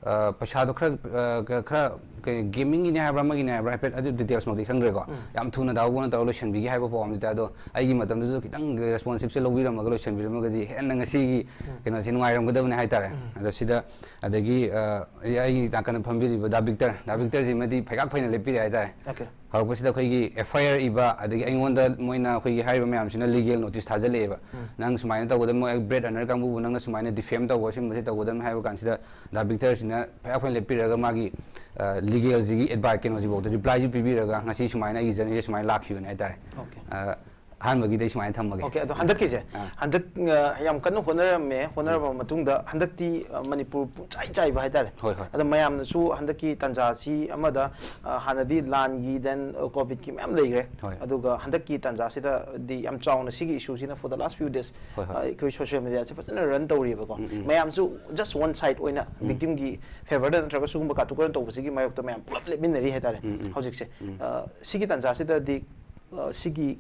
ꯑ, ꯄꯩꯁꯥꯗꯣ ꯈꯔ, ꯑ, ꯈ-, ꯈꯔ ꯀꯩ, ꯒꯦꯃꯤꯡꯒꯤꯅꯦ ꯍꯥꯏꯕ꯭ꯔꯥ ꯑꯃꯒꯤꯅꯦ ꯍꯥꯏꯕ꯭ꯔꯥ ꯍꯥꯏꯐꯦꯠ ꯑꯗꯨ ꯗꯤꯇꯦꯜꯁꯃꯛꯇꯤ ꯈꯪꯗ꯭ꯔꯦꯀꯣ꯫ ꯌꯥꯝ ꯊꯨꯅ ꯗꯥ ꯚꯨꯕꯣꯟꯅ ꯇꯧꯔꯒ ꯂꯣꯏꯁꯤꯟꯕꯤꯒꯦ ꯍꯥꯏꯕ ꯄꯥꯎ ꯑꯃꯗꯤ ꯇꯥꯏ꯫ ꯑꯗꯣ ꯑꯩꯒꯤ ꯃꯇꯝꯗꯨꯁꯨ ꯈꯤꯇꯪ ꯔꯦꯁꯄꯣꯟꯁꯤꯞꯁꯦ ꯂꯧꯕꯤꯔꯝꯃꯒ ꯂꯣꯏꯁꯤꯟꯕꯤꯔꯝꯃꯒꯗꯤ ꯍꯦꯟꯅ ꯉꯁꯤꯒꯤ ꯀꯩꯅꯣꯁꯦ ꯅꯨꯡꯉꯥꯏꯔꯝꯒꯗꯕꯅꯦ ꯍꯥꯏꯇꯥꯔꯦ꯫ ꯑꯗꯣ ꯁꯤꯗ ꯑꯗꯒꯤ, ꯑ, ꯑꯩ ꯅꯥꯀꯟꯗ ꯐꯝꯕꯤꯔꯤꯕ ꯗꯥ ꯚꯤꯛꯇꯔ, ꯗꯥ ꯚꯤꯛꯇꯔꯁꯤꯃꯗꯤ ꯐꯩꯒꯥꯛ ꯐꯩꯅ ꯂꯦꯞꯄꯤꯔꯦ ꯍꯥꯏꯇꯥꯔꯦ꯫ ꯑꯣꯀꯦ꯫ ꯍꯧꯔꯛꯄꯁꯤꯗ ꯑꯩꯈꯣꯏꯒꯤ F I R ꯏꯕ, ꯑꯗꯒꯤ ꯑꯩꯉꯣꯟꯗ ꯃꯣꯏꯅ ꯑꯩꯈꯣꯏꯒꯤ ꯍꯥꯏꯔꯤꯕ ꯃꯌꯥꯝꯁꯤꯅ legal notice ꯊꯥꯖꯤꯜꯂꯛꯑꯦꯕ꯫ ꯅꯪ ꯁꯨꯃꯥꯏꯅ ꯇꯧꯒꯗꯕꯅꯤ, ꯃꯣꯏ bread earner ꯀꯥꯡꯕꯨꯕꯨ ꯅꯪꯅ ꯁꯨꯃꯥꯏꯅ defame ꯇꯧꯕ, ꯁꯤꯒꯨꯝꯕꯁꯤ ꯇꯧꯒꯗꯕꯅꯤ ꯍꯥꯏꯕ ꯀꯥꯟꯁꯤꯗ ꯗꯥ ꯕꯤꯛꯇꯔꯁꯤꯅ ꯐꯖ ꯐꯖꯅ ꯂꯦꯞꯄꯤꯔꯒ ꯃꯥꯒꯤ, ꯑ, legalꯁꯤꯒꯤ advice ꯀꯩꯅꯣꯁꯤꯐꯥꯎꯗ replyꯁꯤ ꯄꯤꯕꯤꯔꯒ ꯉꯁꯤ ꯁꯨꯃꯥꯏꯅ ꯑꯩꯒꯤ journeyꯁꯦ ꯁꯨꯃꯥꯏꯅ ꯂꯥꯛꯈꯤꯕꯅꯦ ꯍꯥꯏꯇꯥꯔꯦ꯫ Okay꯫ ꯑ, ꯑꯍꯥꯟꯕꯒꯤꯗꯤ ꯑꯩ ꯁꯨꯃꯥꯏꯅ ꯊꯝꯃꯒꯦ꯫ Okay, ꯑꯗꯣ ꯍꯟꯗꯛꯀꯤꯁꯦ, ꯑꯥ꯫ ꯍꯟꯗꯛ, ꯑ, ꯌꯥꯝ ꯀꯟꯅ ꯍꯣꯠꯅꯔꯝꯃꯦ, ꯍꯣꯠꯅꯔꯕ ꯃꯇꯨꯡꯗ ꯍꯟꯗꯛꯇꯤ, ꯑ, ꯃꯅꯤꯄꯨꯔ ꯄꯨꯡꯆꯥꯏ ꯆꯥꯏꯕ ꯍꯥꯏꯇꯥꯔꯦ꯫ ꯍꯣꯏ, ꯍꯣꯏ꯫ ꯑꯗ ꯃꯌꯥꯝꯅꯁꯨ ꯍꯟꯗꯛꯀꯤ ꯇꯥꯟꯖꯥꯁꯤ ꯑꯃꯗ, ꯑ, ꯍꯥꯟꯅꯗꯤ ꯂꯥꯟꯒꯤ, then, ꯑ, COVIDꯀꯤ ꯃꯌꯥꯝ ꯂꯩꯈ꯭ꯔꯦ꯫ ꯍꯣꯏ꯫ ꯑꯗꯨꯒ ꯍꯟꯗꯛꯀꯤ ꯇꯥꯟꯖꯥꯁꯤꯗꯗꯤ ꯌꯥꯝ ꯆꯥꯎꯅ ꯁꯤꯒꯤ issueꯁꯤꯅ for the last few days, ꯍꯣꯏ, ꯍꯣꯏ꯫ ꯑ, ꯑꯩꯈꯣꯏ social mediaꯁꯦ ꯐꯖꯅ run ꯇꯧꯔꯤꯕꯀꯣ꯫ ꯎꯝ, ꯎꯝ꯫ ꯃꯌꯥꯝꯁꯨ just one side ꯑꯣꯏꯅ ꯎꯝ, ꯎꯝ꯫ Victimꯒꯤ favourꯗ ꯅꯠꯇ꯭ꯔꯒ ꯁꯤꯒꯨꯝꯕ ꯀꯥꯇꯨ ꯀꯥꯔꯟ ꯇꯧꯕꯁꯤꯒꯤ ꯃꯥꯌꯣꯛꯇ ꯃꯌꯥꯝ ꯄꯨꯂꯞ ꯂꯦꯞꯃꯤꯟꯅꯔꯤ ꯍꯥꯏꯇꯥꯔꯦ꯫ ꯎꯝ, ꯎꯝ꯫ ꯍꯧꯖꯤꯛꯁꯦ꯫ ꯎꯝ꯫ ꯑ, ꯁꯤꯒꯤ ꯇꯥꯟꯖꯥꯁꯤꯗꯗꯤ, ꯑ, ꯁꯤꯒꯤ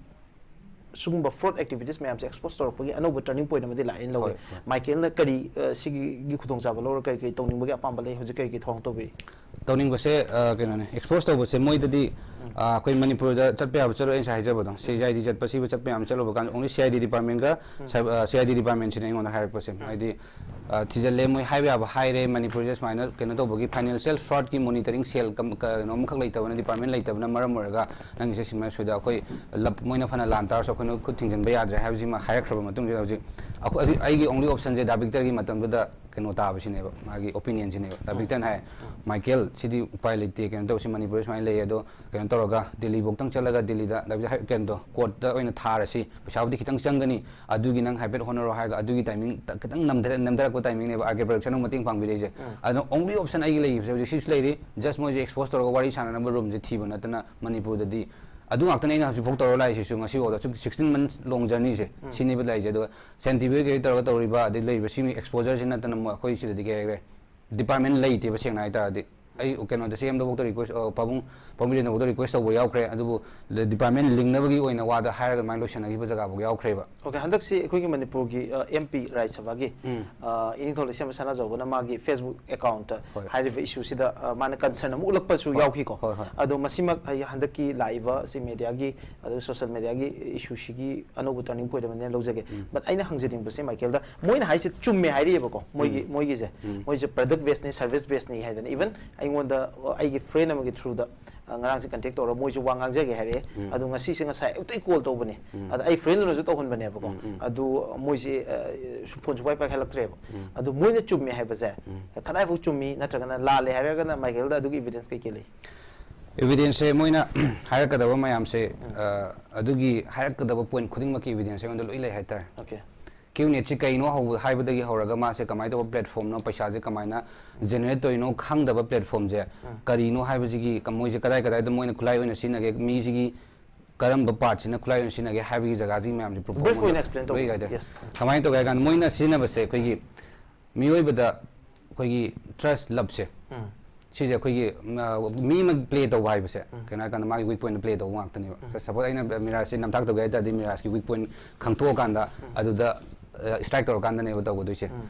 ꯁꯤꯒꯨꯝꯕ fraud activities ꯃꯌꯥꯝꯁꯦ expose ꯇꯧꯔꯛꯄꯒꯤ ꯑꯅꯧꯕ turning point ꯑꯃꯗꯤ ꯂꯥꯛꯑꯦꯅ ꯂꯧꯋꯦ꯫ ꯍꯣꯏ, ꯍꯣꯏ꯫ ꯃꯥꯏꯀꯦꯜꯅ ꯀꯔꯤ, ꯑ, ꯁꯤꯒꯤ ꯈꯨꯗꯣꯡꯆꯥꯕ ꯂꯧꯔ ꯀꯔꯤ ꯀꯔꯤ ꯇꯧꯅꯤꯡꯕꯒꯤ ꯑꯄꯥꯝꯕ ꯂꯩ? ꯍꯧꯖꯤꯛ ꯀꯔꯤ ꯀꯔꯤ ꯊꯧꯔꯥꯡ ꯇꯧꯕꯤꯔꯤ? ꯇꯧꯅꯤꯡꯕꯁꯦ, ꯑ, ꯀꯩꯅꯣꯅꯦ, expose ꯇꯧꯕꯁꯦ ꯃꯣꯏꯗꯗꯤ, ꯎꯝ꯫ ꯑ, ꯑꯩꯈꯣꯏ ꯃꯅꯤꯄꯨꯔꯗ ꯆꯠꯄ ꯌꯥꯕ ꯆꯠꯂꯣꯏ, ꯑꯩꯅ ꯉꯁꯥꯏ ꯍꯥꯏꯖꯕꯗꯣ, ꯎꯝ꯫ C I D ꯆꯠꯄ, ꯁꯤꯕꯨ ꯆꯠꯄ ꯌꯥꯕ ꯆꯠꯂꯨꯕ ꯀꯥꯟꯗ only C I D departmentꯀ, ꯎꯝ꯫ ꯁꯥꯏꯕ-, ꯑ, C I D departmentꯁꯤꯅ ꯑꯩꯉꯣꯟꯗ ꯍꯥꯏꯔꯛꯄꯁꯦ꯫ ꯎꯝ꯫ ꯍꯥꯏꯗꯤ, ꯑ, ꯊꯤꯖꯤꯜꯂꯦ, ꯃꯣꯏ ꯍꯥꯏꯕ ꯌꯥꯕ ꯍꯥꯏꯔꯦ, ꯃꯅꯤꯄꯨꯔꯁꯦ ꯁꯨꯃꯥꯏꯅ ꯀꯩꯅꯣ ꯇꯧꯕꯒꯤ financial fraudꯀꯤ monitoring cell ꯀꯝ-, ꯀꯩꯅꯣ ꯑꯃꯈꯛ ꯂꯩꯇꯕꯅ, department ꯂꯩꯇꯕꯅ ꯃꯔꯝ ꯑꯣꯏꯔꯒ ꯅꯪꯒꯤꯁꯦ ꯁꯤꯃ ꯁꯣꯏꯗ ꯑꯩꯈꯣꯏ ꯂꯞ-, ꯃꯣꯏꯅ ꯐꯅ ꯂꯥꯟ ꯇꯥꯔꯁꯨ ꯑꯩꯈꯣꯏꯅ ꯈꯨꯠ ꯊꯤꯡꯖꯤꯟꯕ ꯌꯥꯗ꯭ꯔꯦ ꯍꯥꯏꯕꯁꯤꯃ ꯍꯥꯏꯔꯛꯈ꯭ꯔꯕ ꯃꯇꯨꯡꯁꯤꯗ ꯍꯧꯖꯤꯛ ꯑꯩꯈꯣꯏ, ꯑꯩ-, ꯑꯩꯒꯤ only optionꯁꯦ ꯗꯥ ꯕꯤꯛꯇꯔꯒꯤ ꯃꯇꯝꯗꯨꯗ ꯀꯩꯅꯣ ꯇꯥꯕꯁꯤꯅꯦꯕ, ꯃꯥꯒꯤ opinionꯁꯤꯅꯦꯕ꯫ ꯗꯥ ꯎꯝ꯫ ꯕꯤꯛꯇꯔꯅ ꯍꯥꯏ, ꯎꯝ꯫ "ꯃꯥꯏꯀꯦꯜ, ꯁꯤꯗꯤ ꯎꯄꯥꯏ ꯂꯩꯇꯦ, ꯀꯩꯅꯣ ꯇꯧꯁꯤ, ꯃꯅꯤꯄꯨꯔꯗ ꯁꯨꯃꯥꯏꯅ ꯂꯩ, ꯑꯗꯣ ꯀꯩꯅꯣ ꯇꯧꯔꯒ ꯗꯤꯜꯂꯤꯐꯧꯗꯪ ꯆꯠꯂꯒ ꯗꯤꯜꯂꯤꯗ ꯗꯥ ꯕꯤꯛꯇꯔ ꯍꯥꯏ-, ꯀꯩꯅꯣꯗꯣ courtꯇ ꯑꯣꯏꯅ ꯊꯥꯔꯁꯤ, ꯄꯩꯁꯥꯕꯨꯗꯤ ꯈꯤꯇꯪ ꯆꯪꯒꯅꯤ, ꯑꯗꯨꯒꯤ ꯅꯪ ꯍꯥꯏꯐꯦꯠ ꯍꯣꯠꯅꯔꯣ" ꯍꯥꯏꯔꯒ ꯑꯗꯨꯒꯤ timing ꯇ-, ꯈꯤꯇꯪ ꯅꯝꯊꯔ-, ꯅꯝꯊꯔꯛꯄ timingꯅꯦꯕ ꯑꯥꯔ ꯀꯦ ꯄ꯭ꯔꯗꯛꯁꯟꯅ ꯃꯇꯦꯡ ꯄꯥꯡꯕꯤꯔꯛꯏꯁꯦ꯫ ꯎꯝ꯫ ꯑꯗꯨꯅ only option ꯑꯩꯒꯤ ꯂꯩꯈꯤꯕꯁꯦ ꯍꯧꯖꯤꯛ ꯁꯤꯁꯨ ꯂꯩꯔꯤ, just ꯃꯣꯏꯁꯦ expose ꯇꯧꯔꯒ ꯋꯥꯔꯤ ꯁꯥꯟꯅꯅꯕ roomꯁꯦ ꯊꯤꯕ ꯅꯠꯇꯅ ꯃꯅꯤꯄꯨꯔꯗꯗꯤ ꯑꯗꯨ ꯉꯥꯛꯇꯅꯦ ꯑꯩꯅ ꯍꯧꯖꯤꯛꯐꯥꯎ ꯇꯧꯔ ꯂꯥꯛꯏꯁꯤꯁꯨ, ꯉꯁꯤꯐꯥꯎꯗ ꯁꯨꯝ sixteen months long journeyꯁꯦ ꯎꯝ꯫ ꯁꯤꯅꯦꯕ ꯂꯩꯔꯤꯁꯦ꯫ ꯑꯗꯨꯒ ꯁꯦꯟ ꯇꯤ ꯚꯤ ꯍꯣꯏ ꯀꯩ ꯇꯧꯔꯒ ꯇꯧꯔꯤꯕ, ꯑꯗꯩ ꯂꯩꯔꯤꯕ ꯁꯤꯒꯤ exposureꯁꯤ ꯅꯠꯇꯅ ꯃꯣꯏ ꯑꯩꯈꯣꯏ ꯁꯤꯗꯗꯤ ꯀꯩ ꯍꯥꯏꯈ꯭ꯔꯦ, department ꯂꯩꯇꯦꯕ ꯁꯦꯡꯅ ꯍꯥꯏꯇꯥꯔꯗꯤ꯫ ꯑꯩ ꯀꯩꯅꯣꯗ ꯁꯤ ꯑꯦꯝꯗꯐꯥꯎꯗ request, ꯑ, ꯄꯥꯕꯨꯡ, ꯄꯥꯕꯨꯡ ꯕꯤꯔꯦꯟꯗ꯭ꯔꯐꯥꯎꯗ request ꯇꯧꯕ ꯌꯥꯎꯈ꯭ꯔꯦ, ꯑꯗꯨꯕꯨ department ꯂꯤꯡꯅꯕꯒꯤ ꯑꯣꯏꯅ ꯋꯥꯗ ꯍꯥꯏꯔꯒ ꯑꯗꯨꯃꯥꯏꯅ ꯂꯣꯏꯁꯤꯟꯅꯈꯤꯕ ꯖꯒꯥꯐꯥꯎ ꯌꯥꯎꯈ꯭ꯔꯦꯕ꯫ Okay, ꯍꯟꯗꯛꯁꯤ ꯑꯩꯈꯣꯏꯒꯤ ꯃꯅꯤꯄꯨꯔꯒꯤ, ꯑ, M P ꯔꯥꯖ꯭ꯌ ꯁꯚꯥꯒꯤ, ꯎꯝ꯫ ꯑ, ꯏꯅꯤꯡꯊꯧ ꯂꯩꯁꯦꯝꯕ ꯁꯅꯥꯖꯥꯎꯕꯅ ꯃꯥꯒꯤ Facebook accountꯇ ꯍꯣꯏ꯫ ꯍꯥꯏꯔꯤꯕ issueꯁꯤꯗ, ꯑ, ꯃꯥꯅ concern ꯑꯃ ꯎꯠꯂꯛꯄꯁꯨ ꯍꯣꯏ, ꯌꯥꯎꯈꯤꯀꯣ꯫ ꯍꯣꯏ, ꯍꯣꯏ꯫ ꯑꯗꯣ ꯃꯁꯤꯃꯛ ꯑꯩ ꯍꯟꯗꯛꯀꯤ ꯂꯥꯛꯏꯕ ꯁꯤ mediaꯒꯤ, ꯑꯗꯨꯒ social mediaꯒꯤ issueꯁꯤꯒꯤ ꯑꯅꯧꯕ turning point ꯑꯃꯅꯦꯅ ꯂꯧꯖꯒꯦ꯫ ꯎꯝ꯫ But ꯑꯩꯅ ꯍꯪꯖꯅꯤꯡꯕꯁꯦ ꯃꯥꯏꯀꯦꯜꯗ, ꯃꯣꯏꯅ ꯍꯥꯏꯁꯦ ꯆꯨꯝꯃꯦ ꯍꯥꯏꯔꯤꯑꯕꯀꯣ, ꯃꯣꯏꯒꯤ, ꯎꯝ꯫ ꯃꯣꯏꯒꯤꯁꯦ꯫ ꯎꯝ꯫ ꯃꯣꯏꯁꯦ product basedꯅꯤ, service basedꯅꯤ ꯍꯥꯏꯗꯅ꯫ Even ꯑꯩꯉꯣꯟꯗ, ꯑ, ꯑꯩꯒꯤ friend ꯑꯃꯒꯤ throughꯗ ꯑ, ꯉꯔꯥꯡꯁꯦ ꯀꯟꯇꯦꯛ ꯇꯧꯔꯒ ꯃꯣꯏꯁꯨ ꯋꯥ ꯉꯥꯡꯖꯒꯦ ꯍꯥꯏꯔꯛꯑꯦ꯫ ꯎꯝ꯫ ꯑꯗꯣ ꯉꯁꯤꯁꯦ ꯉꯁꯥꯏ ꯑꯌꯨꯛꯇꯩ ꯀꯣꯜ ꯇꯧꯕꯅꯦ꯫ ꯎꯝ꯫ ꯑꯗ ꯑꯩ ꯐ꯭ꯔꯦꯟꯗꯨꯅꯁꯨ ꯇꯧꯍꯟꯕꯅꯦꯕꯀꯣ꯫ ꯎꯝ, ꯎꯝ꯫ ꯑꯗꯨ ꯃꯣꯏꯁꯦ, ꯑ, ꯁꯨ-, ꯐꯣꯟ ꯁꯨꯡꯄꯥꯏ ꯄꯥꯏꯈꯠꯂꯛꯇ꯭ꯔꯦꯕ꯫ ꯎꯝ꯫ ꯑꯗꯣ ꯃꯣꯏꯅ ꯆꯨꯝꯃꯦ ꯍꯥꯏꯕꯁꯦ ꯎꯝ꯫ ꯀꯗꯥꯏꯐꯥꯎ ꯆꯨꯝꯃꯤ, ꯅꯠꯇ꯭ꯔꯒꯅ ꯂꯥꯜꯂꯦ ꯍꯥꯏꯔꯒꯅ ꯃꯥꯏꯀꯦꯜꯗ ꯑꯗꯨꯒꯤ ꯏꯕꯤꯗꯦꯟꯁ ꯀꯩꯀꯩ ꯂꯩ? ꯏꯕꯤꯗꯦꯟꯁꯁꯦ ꯃꯣꯏꯅ ꯍꯥꯏꯔꯛꯀꯗꯕ ꯃꯌꯥꯝꯁꯦ, ꯑ, ꯑꯗꯨꯒꯤ ꯍꯥꯏꯔꯛꯀꯗꯕ ꯄꯣꯏꯟꯠ ꯈꯨꯗꯤꯡꯃꯛꯀꯤ ꯏꯕꯤꯗꯦꯟꯁ ꯑꯩꯉꯣꯟꯗ ꯂꯣꯏ ꯂꯩ ꯍꯥꯏꯇꯥꯔꯦ꯫ ꯑꯣꯀꯦ꯫ ꯀ꯭ꯌꯨ ꯅꯦꯠꯁꯤ ꯀꯩꯅꯣ ꯍꯧꯕ-, ꯍꯥꯏꯕꯗꯒꯤ ꯍꯧꯔꯒ ꯃꯥꯁꯦ ꯀꯃꯥꯏꯅ ꯇꯧꯕ ꯄ꯭ꯂꯦꯠꯐꯣꯝꯅꯣ, ꯄꯩꯁꯥꯁꯦ ꯀꯃꯥꯏꯅ ꯖꯦꯅꯦꯔꯦꯠ ꯇꯧꯔꯤꯅꯣ ꯈꯪꯗꯕ ꯄ꯭ꯂꯦꯠꯐꯣꯝꯁꯦ ꯎꯝ꯫ ꯀꯔꯤꯅꯣ ꯍꯥꯏꯕꯁꯤꯒꯤ ꯀ-, ꯃꯣꯏꯁꯦ ꯀꯗꯥꯏ ꯀꯗꯥꯏꯗ ꯃꯣꯏꯅ ꯈꯨꯠꯂꯥꯏ ꯑꯣꯏꯅ ꯁꯤꯖꯤꯟꯅꯒꯦ, ꯃꯤꯁꯤꯒꯤ ꯀꯔꯝꯕ ꯄꯥꯔꯠꯁꯤꯅ ꯈꯨꯠꯂꯥꯏ ꯑꯣꯏꯅ ꯁꯤꯖꯤꯟꯅꯒꯦ ꯍꯥꯏꯕꯒꯤ ꯖꯒꯥꯁꯤꯒꯤ ꯃꯌꯥꯝꯁꯦ ꯄ꯭ꯔꯨꯐ Brief ꯑꯣꯏꯅ ꯑꯃ explain ꯇꯧꯕꯤꯌꯨ꯫ ꯂꯣꯏ ꯍꯥꯏꯇꯥꯔꯦ꯫ Yes. ꯀꯃꯥꯏꯅ ꯇꯧꯒꯦ ꯍꯥꯏ ꯀꯥꯟꯗ ꯃꯣꯏꯅ ꯁꯤꯖꯤꯟꯅꯕꯁꯦ ꯑꯩꯈꯣꯏꯒꯤ ꯃꯤꯑꯣꯏꯕꯗ ꯑꯩꯈꯣꯏꯒꯤ ꯇ꯭ꯔꯁ ꯂꯞꯁꯦ ꯎꯝ꯫ ꯁꯤꯁꯦ ꯑꯩꯈꯣꯏꯒꯤ, ꯎꯝ, ꯑ, ꯃꯤ ꯑꯃ ꯄ꯭ꯂꯦ ꯇꯧꯕ ꯍꯥꯏꯕꯁꯦ ꯎꯝ꯫ ꯀꯩꯅꯣ ꯍꯥꯏ ꯀꯥꯟꯗ ꯃꯥꯒꯤ ꯋꯤꯛ ꯄꯣꯏꯟꯠ ꯄ꯭ꯂꯦ ꯇꯧꯕ ꯉꯥꯛꯇꯅꯦꯕ꯫ ꯎꯝ꯫ ꯁꯄꯣꯁ ꯑꯩꯅ ꯃꯤꯔꯥꯖꯁꯦ ꯅꯝꯊꯥꯛ ꯇꯧꯒꯦ ꯍꯥꯏ ꯇꯥꯔꯗꯤ ꯃꯤꯔꯥꯖꯀꯤ ꯋꯤꯛ ꯄꯣꯏꯟꯠ ꯈꯪꯊꯣꯛꯑꯀꯥꯟꯗ ꯎꯝ꯫ ꯑꯗꯨꯗ ꯁ꯭ꯇ꯭ꯔꯥꯏꯛ ꯇꯧꯔꯀꯥꯟꯗꯅꯦꯕ ꯇꯧꯒꯗꯣꯏꯁꯦ꯫ ꯎꯝ꯫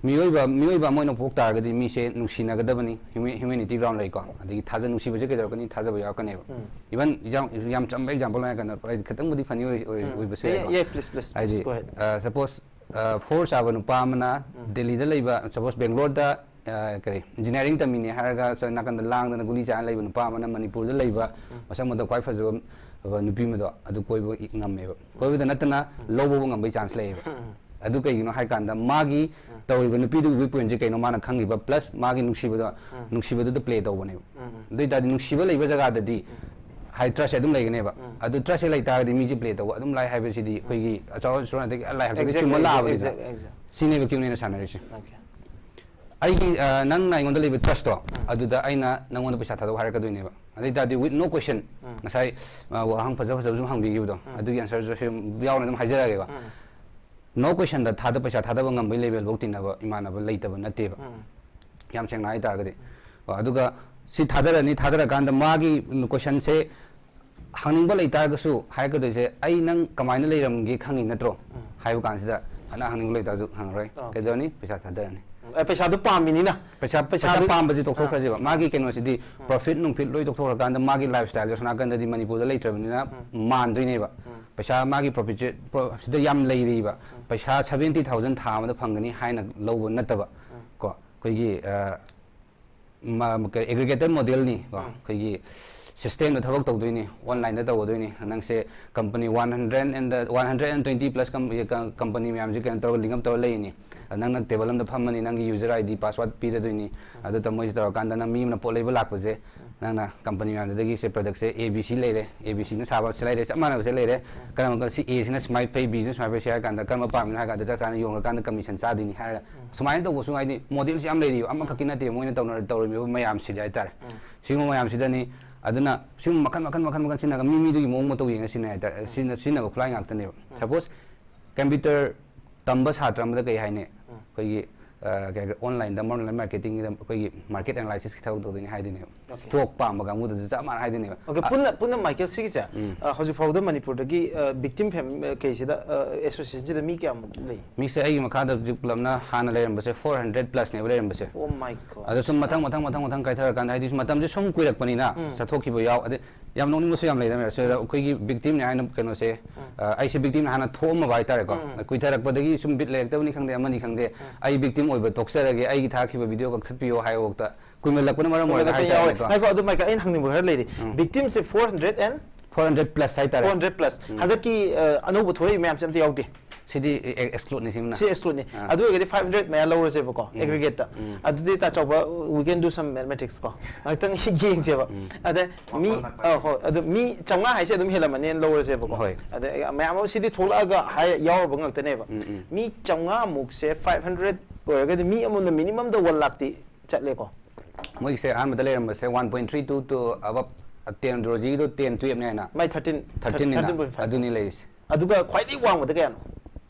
ꯃꯤꯑꯣꯏꯕ, ꯃꯤꯑꯣꯏꯕ ꯑꯃ ꯑꯣꯏꯅ ꯄꯣꯛ ꯇꯥꯔꯒꯗꯤ ꯃꯤꯁꯦ ꯅꯨꯡꯁꯤꯅꯒꯗꯕꯅꯤ, ꯍ꯭ꯌꯨꯃꯦ-, ꯍ꯭ꯌꯨꯃꯦꯅꯤꯇꯤ ꯒ꯭ꯔꯥꯎꯟ ꯂꯩꯀꯣ꯫ ꯑꯗꯒꯤ ꯊꯥꯖ-, ꯅꯨꯡꯁꯤꯕꯁꯦ ꯀꯩꯗꯧꯔꯛꯀꯅꯤ? ꯊꯥꯖꯕ ꯌꯥꯎꯔꯛꯀꯅꯦꯕ꯫ ꯎꯝ꯫ ꯏꯚꯟ ꯌꯥꯝ, ꯌꯥꯝ ꯆꯝꯕ ꯑꯦꯛꯖꯥꯝꯄꯜ ꯍꯥꯏꯔ ꯀꯥꯟꯗ ꯍꯥꯏꯗꯤ ꯈꯤꯇꯪꯕꯨꯗꯤ ꯐꯅꯤ ꯑꯣꯏ-, ꯑꯣꯏ-, ꯎꯝ꯫ ꯑꯣꯏꯕꯁꯨ Yeah, ꯌꯥꯏꯀꯣ꯫ yeah, please, please, please, ꯍꯥꯏꯗꯤ go ahead. ꯁꯄꯣꯁ ꯐꯣꯔ ꯆꯥꯕ ꯅꯨꯄꯥ ꯑꯃꯅ ꯎꯝ꯫ ꯗꯦꯜꯂꯤꯗ ꯂꯩꯕ, ꯁꯄꯣꯁ ꯕꯦꯡꯒ꯭ꯂꯣꯔꯗ, ꯑ, ꯀꯔꯤ, ꯏꯟꯖꯤꯅꯤꯌꯥꯔꯤꯡ ꯇꯝꯃꯤꯅꯦ ꯍꯥꯏꯔꯒ ꯁꯣꯝ ꯅꯥꯀꯟꯗ ꯂꯥꯡꯗꯅ ꯒꯨꯂꯤ ꯆꯥꯔ ꯂꯩꯕ ꯅꯨꯄꯥ ꯑꯃꯅ ꯃꯅꯤꯄꯨꯔꯗ ꯂꯩꯕ ꯎꯝ꯫ ꯃꯁꯛ ꯃꯇꯧ ꯈ꯭ꯋꯥꯏ ꯐꯖꯕ, ꯑ, ꯅꯨꯄꯤ ꯑꯃꯗꯣ ꯑꯗꯨ ꯀꯣꯏꯕ ꯉꯝꯃꯦꯕ꯫ ꯀꯣꯏꯕꯗ ꯅꯠꯇꯅ ꯎꯝ꯫ ꯂꯧꯕ ꯉꯝꯕꯒꯤ ꯆꯥꯟꯁ ꯂꯩꯌꯦꯕ꯫ ꯎꯝ꯫ ꯑꯗꯨ ꯀꯩꯒꯤꯅꯣ ꯍꯥꯏ ꯀꯥꯟꯗ ꯃꯥꯒꯤ ꯎꯝ꯫ ꯇꯧꯔꯤꯕ ꯅꯨꯄꯤꯗꯨꯒꯤ ꯋꯤꯛ ꯄꯣꯏꯟꯠꯁꯦ ꯀꯩꯅꯣ ꯃꯥꯅ ꯈꯪꯉꯤꯕ, ꯄ꯭ꯂꯁ ꯃꯥꯒꯤ ꯅꯨꯡꯁꯤꯕꯗꯣ, ꯎꯝ꯫ ꯅꯨꯡꯁꯤꯕꯗꯨꯗ ꯄ꯭ꯂꯦ ꯇꯧꯕꯅꯦꯕ꯫ ꯎꯝ, ꯎꯝ꯫ ꯑꯗꯨ ꯑꯣꯏ ꯇꯥꯔꯗꯤ ꯅꯨꯡꯁꯤꯕ ꯂꯩꯕ ꯖꯒꯥꯗꯗꯤ ꯎꯝ꯫ ꯍꯥꯏ ꯇ꯭ꯔꯁꯁꯦ ꯑꯗꯨꯝ ꯂꯩꯒꯅꯦꯕ꯫ ꯎꯝ꯫ ꯑꯗꯨ ꯇ꯭ꯔꯁꯁꯦ ꯂꯩ ꯇꯥꯔꯒꯗꯤ ꯃꯤꯁꯦ ꯄ꯭ꯂꯦ ꯇꯧꯕ ꯑꯗꯨꯝ ꯂꯥꯏ ꯍꯥꯏꯕꯁꯤꯗꯤ ꯑꯩꯈꯣꯏꯒꯤ ꯑꯆꯧ ꯑꯁꯨꯔ ꯑꯗꯒꯤ ꯂꯥꯏ ꯍꯥꯛꯇꯛꯇ Exactly, ꯆꯨꯝꯕ exactly, ꯂꯥꯛꯑꯕꯅꯤꯗꯅ꯫ exactly, exactly. ꯁꯤꯅꯦꯕ ꯀ꯭ꯌꯨꯅꯦꯅ ꯁꯥꯟꯅꯔꯤꯁꯦ꯫ Okay. ꯑꯩꯒꯤ, ꯑ, ꯅꯪꯅ ꯑꯩꯉꯣꯟꯗ ꯂꯩꯕ ꯇ꯭ꯔꯁꯇꯣ, ꯎꯝ꯫ ꯑꯗꯨꯗ ꯑꯩꯅ ꯅꯪꯉꯣꯟꯗ ꯄꯩꯁꯥ ꯊꯥꯗꯧ ꯍꯥꯏꯔꯛꯀꯗꯣꯏꯅꯦꯕ꯫ ꯑꯗꯨ ꯑꯣꯏ ꯇꯥꯔꯗꯤ with no question, ꯎꯝ꯫ ꯉꯁꯥꯏ, ꯑ, ꯋꯥꯍꯪ ꯐꯖ ꯐꯖꯕꯁꯨ ꯍꯪꯕꯤꯈꯤꯕꯗꯣ, ꯎꯝ꯫ ꯑꯗꯨꯒꯤ ꯑꯟꯁꯔꯁꯨ ꯌꯥꯎꯅ ꯑꯗꯨꯝ ꯍꯥꯏꯖꯔꯛꯑꯒꯦꯀꯣ꯫ ꯎꯝ꯫ No questionꯗ ꯊꯥꯗ-, ꯄꯩꯁꯥ ꯊꯥꯗꯕ ꯉꯝꯕꯒꯤ ꯂꯦꯚꯦꯜꯐꯧ ꯇꯤꯟꯅꯕ ꯏꯃꯥꯟꯅꯕ ꯂꯩꯇꯕ ꯅꯠꯇꯦꯕ꯫ ꯎꯝ꯫ ꯌꯥꯝ ꯁꯦꯡꯅ ꯍꯥꯏ ꯇꯥꯔꯒꯗꯤ꯫ ꯑꯗꯨꯒ ꯁꯤ ꯊꯥꯗꯔꯅꯤ, ꯊꯥꯗꯔꯀꯥꯟꯗ ꯃꯥꯒꯤ ꯀꯣꯏꯁꯟꯁꯦ ꯍꯪꯅꯤꯡꯕ ꯂꯩꯇꯥꯔꯒꯁꯨ ꯍꯥꯏꯔꯛꯀꯗꯣꯏꯁꯦ, "ꯑꯩ ꯅꯪ ꯀꯃꯥꯏꯅ ꯂꯩꯔꯝꯒꯦ ꯈꯪꯉꯤ ꯅꯠꯇ꯭ꯔꯣ?" ꯎꯝ꯫ ꯍꯥꯏꯕ ꯀꯥꯟꯁꯤꯗ ꯐꯅ ꯍꯪꯅꯤꯡꯕ ꯂꯩꯇꯥꯔꯁꯨ ꯍꯪꯉꯔꯣꯏ꯫ ꯑꯣ꯫ ꯀꯩꯗꯧꯔꯅꯤ? ꯄꯩꯁꯥ ꯊꯥꯗꯔꯅꯤ꯫ ꯎꯝ, ꯑꯦ, ꯄꯩꯁꯥꯗꯨ ꯄꯥꯝꯃꯤꯅꯤꯅ꯫ ꯄꯩꯁꯥ, ꯄꯩꯁꯥ ꯄꯩꯁꯥꯗꯨ ꯄꯥꯝꯕꯁꯤ ꯇꯣꯛꯊꯣꯛꯈ꯭ꯔꯁꯦꯕ꯫ ꯑꯥ꯫ ꯃꯥꯒꯤ ꯀꯩꯅꯣꯁꯤꯗꯤ ꯎꯝ꯫ ꯄ꯭ꯔꯣꯐꯤꯠ ꯅꯨꯡꯐꯤꯠ ꯂꯣꯏ ꯇꯣꯛꯊꯣꯛꯈ꯭ꯔꯀꯥꯟꯗ ꯃꯥꯒꯤ ꯂꯥꯏꯐ ꯁ꯭ꯇꯥꯏꯜꯁꯦ ꯁꯣꯝ ꯅꯥꯀꯟꯗꯗꯤ ꯃꯅꯤꯄꯨꯔꯗ ꯂꯩꯇ꯭ꯔꯕꯅꯤꯅ ꯎꯝ꯫ ꯃꯥꯟꯗꯣꯏꯅꯦꯕ꯫ ꯎꯝ꯫ ꯄꯩꯁꯥ ꯃꯥꯒꯤ ꯄ꯭ꯔꯣꯐꯤꯠꯁꯦ, ꯄ꯭ꯔꯣ-, ꯁꯤꯗ ꯌꯥꯝ ꯂꯩꯔꯤꯕ꯫ ꯎꯝ꯫ ꯄꯩꯁꯥ seventy thousand ꯊꯥ ꯑꯃꯗ ꯐꯪꯒꯅꯤ ꯍꯥꯏꯅ ꯂꯧꯕ ꯅꯠꯇꯕ꯫ ꯎꯝ꯫ ꯀꯣ, ꯑꯩꯈꯣꯏꯒꯤ, ꯑ, ꯑꯦꯒ꯭ꯔꯤꯒꯦꯇꯔ ꯃꯣꯗꯦꯜꯅꯤ ꯀꯣ, ꯑꯩꯈꯣꯏꯒꯤ ꯁꯤꯁꯇꯦꯝꯗ ꯊꯕꯛ ꯇꯧꯗꯣꯏꯅꯤ, ꯑꯣꯟꯂꯥꯏꯟꯗ ꯇꯧꯒꯗꯣꯏꯅꯤ꯫ ꯅꯪꯁꯦ company one hundred and one hundred and twenty plus company ꯃꯌꯥꯝꯁꯤ ꯀꯩꯅꯣ ꯇꯧꯔꯒ ꯂꯤꯡ ꯑꯞ ꯇꯧꯔ ꯂꯩꯔꯤꯅꯤ꯫ ꯑꯗ ꯅꯪꯅ ꯇꯦꯕꯜ ꯑꯃꯗ ꯐꯝꯃꯅꯤ, ꯅꯪꯒꯤ ꯌꯨꯖꯔ ꯑꯥꯏ ꯗꯤ ꯄꯥꯁꯋꯥꯔꯗ ꯄꯤꯔꯗꯣꯏꯅꯤ꯫ ꯑꯗꯨꯗ ꯃꯣꯏꯁꯤ ꯇꯧꯔꯀꯥꯟꯗ ꯅꯪ ꯃꯤ ꯑꯃꯅ ꯄꯣꯠ ꯂꯩꯕ ꯂꯥꯛꯄꯁꯦ, ꯅꯪꯅ ꯀꯝꯄꯅꯤ ꯃꯌꯥꯝꯗꯨꯗꯒꯤ ꯁꯦ ꯄ꯭ꯔꯗꯛꯁꯦ ꯑꯦ ꯕꯤ ꯁꯤ ꯂꯩꯔꯦ, ꯑꯦ ꯕꯤ ꯁꯤꯅ ꯁꯥꯕ ꯁꯤ ꯂꯩꯔꯦ, ꯆꯞ ꯃꯥꯟꯅꯕꯁꯦ ꯂꯩꯔꯦ, ꯀꯔꯝꯕ ꯁꯤ ꯑꯦꯁꯤꯅ ꯁꯨꯃꯥꯏꯅ ꯐꯩ, ꯕꯤꯁꯤꯅ ꯁꯨꯃꯥꯏꯅ ꯐꯩ ꯁꯤ ꯍꯥꯏꯔ ꯀꯥꯟꯗ ꯀꯔꯝꯕ ꯄꯥꯝꯃꯤꯅꯣ ꯍꯥꯏꯔ ꯀꯥꯟꯗ ꯆꯠꯀꯥꯟꯗ ꯌꯣꯟꯈ꯭ꯔꯀꯥꯟꯗ ꯀꯃꯤꯁꯟ ꯆꯥꯗꯣꯏꯅꯤ ꯍꯥꯏꯔꯒ ꯁꯨꯃꯥꯏꯅ ꯇꯧꯕꯁꯨ ꯍꯥꯏꯗꯤ ꯃꯣꯗꯦꯜꯁꯦ ꯌꯥꯝ ꯂꯩꯔꯤꯕ, ꯑꯃꯈꯛꯀꯤ ꯅꯠꯇꯦ ꯃꯣꯏꯅ ꯇꯧꯅ ꯇꯧꯔꯤꯕ ꯃꯌꯥꯝꯁꯤꯗꯤ ꯍꯥꯏꯇꯥꯔꯦ꯫ ꯁꯤꯒꯨꯝꯕ ꯃꯌꯥꯝꯁꯤꯗꯅꯤ꯫ ꯑꯗꯨꯅ ꯁꯤꯒꯨꯝꯕ ꯃꯈꯜ ꯃꯈꯜ ꯃꯈꯜ ꯃꯈꯜ ꯁꯤꯖꯤꯟꯅꯔꯒ ꯃꯤ ꯃꯤꯗꯨꯒꯤ ꯃꯑꯣꯡ ꯃꯇꯧ ꯌꯦꯡꯉ ꯁꯤꯖꯤꯟꯅꯩ ꯍꯥꯏꯇꯥꯔꯦ꯫ ꯁꯤꯖꯤꯟꯅ- ꯁꯤꯖꯤꯟꯅꯕ ꯈꯨꯠꯂꯥꯏ ꯉꯥꯛꯇꯅꯦꯕ꯫ ꯁꯄꯣꯁ ꯀꯝꯄ꯭ꯌꯨꯇꯔ ꯇꯝꯕ ꯁꯥꯇ꯭ꯔ ꯑꯃꯗ ꯀꯩ ꯍꯥꯏꯅꯤ? ꯑꯩꯈꯣꯏꯒꯤ ꯑ, ꯀꯩ ꯍꯥꯏꯒꯦ, ꯑꯣꯟꯂꯥꯏꯟꯗ, ꯑꯣꯟꯂꯥꯏꯟ ꯃꯥꯔꯀꯦꯇꯤꯡꯒꯤꯗ ꯑꯩꯈꯣꯏꯒꯤ ꯃꯥꯔꯀꯦꯠ ꯑꯦꯅꯥꯂꯥꯏꯁꯤꯁꯀꯤ ꯊꯕꯛ ꯇꯧꯗꯣꯏꯅꯤ ꯍꯥꯏꯗꯣꯏꯅꯦꯕ꯫ ꯁ꯭ꯇꯣꯛ ꯄꯥꯝꯕ ꯀꯥꯡꯕꯨꯗꯁꯨ ꯆꯞ ꯃꯥꯟꯅ ꯍꯥꯏꯗꯣꯏꯅꯦꯕ꯫ ꯑꯣꯀꯦ꯫ ꯑ, ꯄꯨꯟꯅ ꯄꯨꯟꯅ ꯃꯥꯏꯀꯦꯜ ꯁꯤꯒꯤꯁꯦ, ꯎꯝ꯫ ꯑ, ꯍꯧꯖꯤꯛ ꯐꯥꯎꯕꯗ ꯃꯅꯤꯄꯨꯔꯗꯒꯤ, ꯑ, ꯕꯤꯛꯇꯤꯝ ꯐꯦꯝ-, ꯑ, ꯀꯩꯁꯤꯗ, ꯑ, ꯑꯦꯁꯣꯁꯤꯌꯦꯁꯟꯁꯤꯗ ꯃꯤ ꯀꯌꯥꯃꯨꯛ ꯂꯩ? ꯃꯤꯁꯦ ꯑꯩꯒꯤ ꯃꯈꯥꯗ ꯍꯧꯖꯤꯛ ꯄꯨꯂꯞꯅ ꯍꯥꯟꯅ ꯂꯩꯔꯝꯕꯁꯦ ꯐꯣꯔ ꯍꯟꯗ꯭ꯔꯦꯠ ꯄ꯭ꯂꯁꯅꯦꯕ ꯂꯩꯔꯝꯕꯁꯦ꯫ ꯑꯣ ꯃꯥꯏ ꯒꯣꯗ꯫ ꯑꯗꯣ ꯁꯨꯝ ꯃꯊꯪ ꯃꯊꯪ ꯃꯊꯪ ꯃꯊꯪ ꯀꯥꯏꯊꯔꯀꯥꯟꯗ ꯍꯥꯏꯗꯤ ꯁꯨꯝ ꯃꯇꯝꯁꯦ ꯁꯨꯝ ꯀꯨꯏꯔꯛꯄꯅꯤꯅ ꯎꯝ꯫ ꯆꯠꯊꯣꯛꯈꯤꯕ ꯌꯥꯎ-, ꯑꯗꯩ ꯌꯥꯝ ꯅꯣꯛꯅꯤꯡꯕꯁꯨ ꯌꯥꯝ ꯂꯩꯗ ꯃꯌꯥꯝ꯫ ꯁꯤꯗ ꯑꯩꯈꯣꯏꯒꯤ ꯕꯤꯛꯇꯤꯝꯅꯦ ꯍꯥꯏꯅ ꯀꯩꯅꯣꯁꯦ, ꯎꯝ꯫ ꯑ, ꯑꯩꯁꯦ ꯕꯤꯛꯇꯤꯝꯅꯦ ꯍꯥꯟꯅ ꯊꯣꯛꯑꯝꯃꯕ ꯍꯥꯏꯇꯥꯔꯦꯀꯣ꯫ ꯎꯝ꯫ ꯀꯨꯏꯊꯔꯛꯄꯗꯒꯤ ꯁꯨꯝ ꯕꯤꯠ ꯂꯩꯔꯛꯇꯕꯅꯤ ꯈꯪꯗꯦ, ꯑꯃꯅꯤ ꯈꯪꯗꯦ, ꯎꯝ꯫ ꯑꯩ ꯕꯤꯛꯇꯤꯝ ꯑꯣꯏꯕ ꯇꯣꯛꯆꯔꯒꯦ, ꯑꯩꯒꯤ ꯊꯥꯈꯤꯕ ꯚꯤꯗꯤꯑꯣ ꯀꯛꯊꯠꯄꯤꯌꯣ ꯍꯥꯏꯕꯐꯥꯎꯗ ꯀꯨꯏꯃꯜꯂꯛꯄꯅ ꯃꯔꯝ ꯑꯣꯏꯔꯒ ꯀꯨꯏꯃꯜꯂꯛꯄ ꯌꯥꯎꯋꯦ꯫ ꯍꯥꯏꯇꯥꯔꯦꯀꯣ꯫ ꯉꯥꯏꯈꯣ, ꯑꯗꯨ ꯃꯥꯏꯀ ꯑꯩꯅ ꯍꯪꯅꯤꯡꯕ ꯈꯔ ꯂꯩꯔꯤ꯫ ꯎꯝ꯫ ꯕꯤꯛꯇꯤꯝꯁꯦ four hundred and four hundred plus ꯍꯥꯏꯇꯥꯔꯦ꯫ Four hundred plus. ꯎꯝ꯫ ꯍꯟꯗꯛꯀꯤ, ꯑ, ꯑꯅꯧꯕ ꯊꯣꯛꯂꯛꯏ ꯃꯌꯥꯝꯁꯦ ꯑꯝꯇ ꯌꯥꯎꯗꯦ꯫ ꯁꯤꯗꯤ ꯑꯦ-, ꯑꯦ-, ꯑꯦꯛꯁꯀ꯭ꯂꯨꯗꯅꯤ ꯁꯤꯃꯅ꯫ ꯁꯤ ꯑꯦꯛꯁꯀ꯭ꯂꯨꯗꯅꯤ꯫ ꯑꯥ꯫ ꯑꯗꯨ ꯑꯣꯏꯔꯒꯗꯤ ꯐꯥꯏꯚ ꯍꯟꯗ꯭ꯔꯦꯠ ꯃꯌꯥ ꯂꯧꯔꯁꯦꯕꯀꯣ, ꯎꯝ꯫ ꯑꯦꯒ꯭ꯔꯤꯒꯦꯠꯇ꯫ ꯎꯝ꯫ ꯑꯗꯨꯗꯤ ꯇꯥꯆꯧꯕ, we can do some mathematics ꯀꯣ꯫ ꯉꯥꯛꯇꯪ ꯌꯦꯡꯁꯦꯕ꯫ ꯎꯝ꯫ ꯑꯗ ꯃꯤ, ꯃꯥꯄꯜ ꯂꯥꯛꯄ꯫ ꯑ, ꯍꯣꯏ꯫ ꯑꯗꯨ ꯃꯤ ꯆꯥꯝꯃꯉꯥ ꯍꯥꯏꯁꯦ ꯑꯗꯨꯝ ꯍꯦꯜꯂꯝꯃꯅꯦꯅ ꯂꯧꯔꯁꯦꯕꯀꯣ꯫ ꯍꯣꯏ꯫ ꯑꯗ ꯃꯌꯥꯝ ꯑꯃ ꯁꯤꯗꯤ ꯊꯣꯛꯂꯛꯑꯒ ꯍꯥꯏ-, ꯌꯥꯎꯔꯕ ꯉꯥꯛꯇꯅꯦꯕ꯫ ꯎꯝ, ꯎꯝ꯫ ꯃꯤ ꯆꯥꯝꯃꯉꯥ ꯃꯨꯛꯁꯦ ꯐꯥꯏꯚ ꯍꯟꯗ꯭ꯔꯦꯠ ꯑꯣꯏꯔꯒꯗꯤ ꯃꯤ ꯑꯃꯃꯝꯗ ꯃꯤꯅꯤꯃꯝꯗ ꯋꯥꯟ ꯂꯥꯛꯇꯤ ꯆꯠꯂꯦꯀꯣ꯫ ꯃꯣꯏꯒꯤꯁꯦ ꯑꯍꯥꯟꯕꯗ ꯂꯩꯔꯝꯕꯁꯦ one point three two two ꯑꯕꯞ ꯇꯦꯟ, ꯔꯣꯖꯤꯒꯤꯗꯣ ꯇꯦꯟ ꯇꯨꯌꯦꯜꯞꯅꯦ ꯍꯥꯏꯅ꯫ ꯃꯥꯏ ꯊꯥꯔꯇꯤꯟ, ꯊꯥꯔꯇꯤꯟꯅꯤꯅ꯫ Thirteen point five. ꯑꯗꯨꯅꯤ ꯂꯩꯔꯤꯁꯦ꯫ ꯑꯗꯨꯒ ꯈ꯭ꯋꯥꯏꯗꯒꯤ ꯋꯥꯡꯕꯗ ꯀꯌꯥꯅꯣ?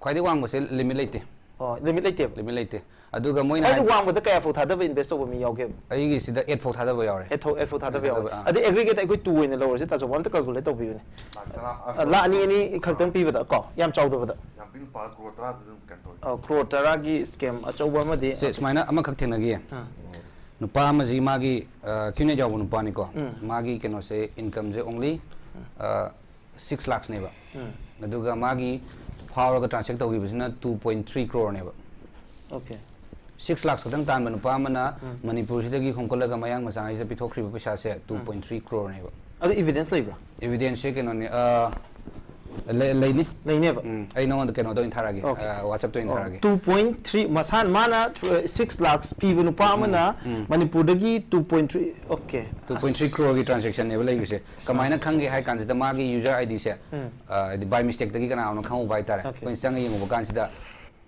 ꯈ꯭ꯋꯥꯏꯗꯒꯤ ꯋꯥꯡꯕꯁꯦ ꯂꯤꯃꯤꯠ ꯂꯩꯇꯦ꯫ ꯑꯣ, ꯂꯤꯃꯤꯠ ꯂꯩꯇꯦꯕ? ꯂꯤꯃꯤꯠ ꯂꯩꯇꯦ꯫ ꯑꯗꯨꯒ ꯃꯣꯏꯅ ꯈ꯭ꯋꯥꯏꯗꯒꯤ ꯍꯥꯏ- ꯋꯥꯡꯕꯗ ꯀꯌꯥ ꯐꯥꯎ ꯊꯥꯗꯕ ꯏꯟꯚꯦꯁ ꯇꯧꯕ ꯃꯤ ꯌꯥꯎꯒꯦꯕ? ꯑꯩꯒꯤꯁꯤꯗ ꯑꯩꯠ ꯐꯥꯎ ꯊꯥꯗꯕ ꯌꯥꯎꯔꯦ꯫ ꯑꯩꯠ ꯐꯥꯎ, ꯑꯩꯠ ꯐꯥꯎ ꯊꯥꯗꯕ ꯌꯥꯎꯔꯦ꯫ ꯊꯥꯗꯕ, ꯑꯥ꯫ ꯑꯗꯩ ꯑꯦꯒ꯭ꯔꯤꯒꯦꯠ ꯑꯩꯈꯣꯏ ꯇꯨ ꯑꯣꯏꯅ ꯂꯧꯔꯁꯦ, ꯇꯥꯆꯧꯕ ꯑꯝꯇ ꯀꯥꯜꯀꯨꯂꯦꯠ ꯇꯧꯕꯤꯌꯨꯅꯦ꯫ ꯂꯥꯛ ꯇꯔꯥ, ꯑ, ꯂꯥꯛ ꯑꯅꯤ, ꯑꯅꯤ ꯈꯛꯇꯪ ꯄꯤꯕꯗ ꯀꯣ, ꯌꯥꯝ ꯆꯥꯎꯗꯕꯗ꯫ ꯌꯥꯝ ꯄꯤꯛꯅ ꯄꯥ-, ꯀ꯭ꯔꯣꯔ ꯇꯔꯥꯗ ꯑꯗꯨꯝ ꯀꯩꯅꯣ ꯇꯧꯋꯤ꯫ ꯑ, ꯀ꯭ꯔꯣꯔ ꯇꯔꯥꯒꯤ ꯁ꯭ꯀꯦꯝ ꯑꯆꯧꯕ ꯑꯃꯗꯤ ꯁꯦ, ꯁꯨꯃꯥꯏꯅ ꯑꯃꯈꯛ ꯊꯦꯡꯅꯈꯤꯌꯦ꯫ ꯑꯥ꯫ ꯅꯨꯄꯥ ꯑꯃꯁꯤ ꯃꯥꯒꯤ, ꯑ, ꯀ꯭ꯌꯨꯅꯦꯠ ꯌꯥꯎꯕ ꯅꯨꯄꯥꯅꯤꯀꯣ꯫ ꯎꯝ꯫ ꯃꯥꯒꯤ ꯀꯩꯅꯣꯁꯦ, ꯏꯟꯀꯝꯁꯦ only, ꯎꯝ꯫ ꯑ, ꯁꯤꯛꯁ ꯂꯥꯛꯁꯅꯦꯕ꯫ ꯎꯝ꯫ ꯑꯗꯨꯒ ꯃꯥꯒꯤ ꯐꯥꯎꯔꯒ ꯇ꯭ꯔꯥꯟꯁꯦꯛ ꯇꯧꯈꯤꯕꯁꯤꯅ ꯇꯨ ꯄꯣꯏꯟ ꯊ꯭ꯔꯤ ꯀ꯭ꯔꯣꯔꯅꯦꯕ꯫ ꯑꯣꯀꯦ꯫ ꯁꯤꯛꯁ ꯂꯥꯛꯁ ꯈꯛꯇꯪ ꯇꯥꯟꯕ ꯅꯨꯄꯥ ꯑꯃꯅ ꯃꯅꯤꯄꯨꯔꯁꯤꯗꯒꯤ ꯈꯣꯝꯀꯠꯂꯒ ꯃꯌꯥꯡ ꯃꯆꯥꯉꯩꯁꯤꯗ ꯄꯤꯊꯣꯛꯈ꯭ꯔꯤꯕ ꯄꯩꯁꯥꯁꯦ ꯇꯨ ꯄꯣꯏꯟ ꯊ꯭ꯔꯤ ꯀ꯭ꯔꯣꯔꯅꯦꯕ꯫ ꯑꯗꯨ ꯏꯚꯤꯗꯦꯟꯁ ꯂꯩꯕ꯭ꯔꯥ? ꯏꯚꯤꯗꯦꯟꯁꯁꯦ ꯀꯩꯅꯣꯅꯦ, ꯑ, ꯂꯩ- ꯂꯩꯅꯤ꯫ ꯂꯩꯅꯦꯕ? ꯎꯝ, ꯑꯩ ꯅꯉꯣꯟꯗ ꯀꯩꯅꯣꯗ ꯑꯣꯏꯅ ꯊꯥꯔꯛꯑꯒꯦ, Okay. ꯑ, WhatsApp-ꯇ ꯑꯣꯏꯅ ꯊꯥꯔꯛꯑꯒꯦ꯫ ꯇꯨ ꯄꯣꯏꯟ ꯊ꯭ꯔꯤ, ꯃꯁꯥ, ꯃꯥꯅ ꯁꯤꯛꯁ ꯂꯥꯛꯁ ꯄꯤꯕ ꯅꯨꯄꯥ ꯑꯃꯅ ꯃꯅꯤꯄꯨꯔꯗꯒꯤ two point three, okay. Two point three ꯀ꯭ꯔꯣꯔꯒꯤ ꯇ꯭ꯔꯥꯟꯖꯦꯛꯁꯟꯅꯦꯕ ꯂꯩꯔꯤꯁꯦ꯫ ꯀꯃꯥꯏꯅ ꯈꯪꯒꯦ ꯍꯥꯏ ꯀꯥꯟꯁꯤꯗ, ꯃꯥꯒꯤ ꯌꯨꯖꯔ ꯑꯥꯏ ꯗꯤꯁꯦ, ꯎꯝ. ꯑ, ꯍꯥꯏꯗꯤ, ꯕꯥꯏ ꯃꯤꯁꯇꯦꯛꯇꯒꯤ ꯀꯅꯥꯅꯣ ꯈꯪꯍꯧꯕ ꯍꯥꯏꯇꯥꯔꯦ꯫ Okay. ꯑꯩꯈꯣꯏꯅ ꯆꯪꯉ ꯌꯦꯡꯉꯨꯕ ꯀꯥꯟꯁꯤꯗ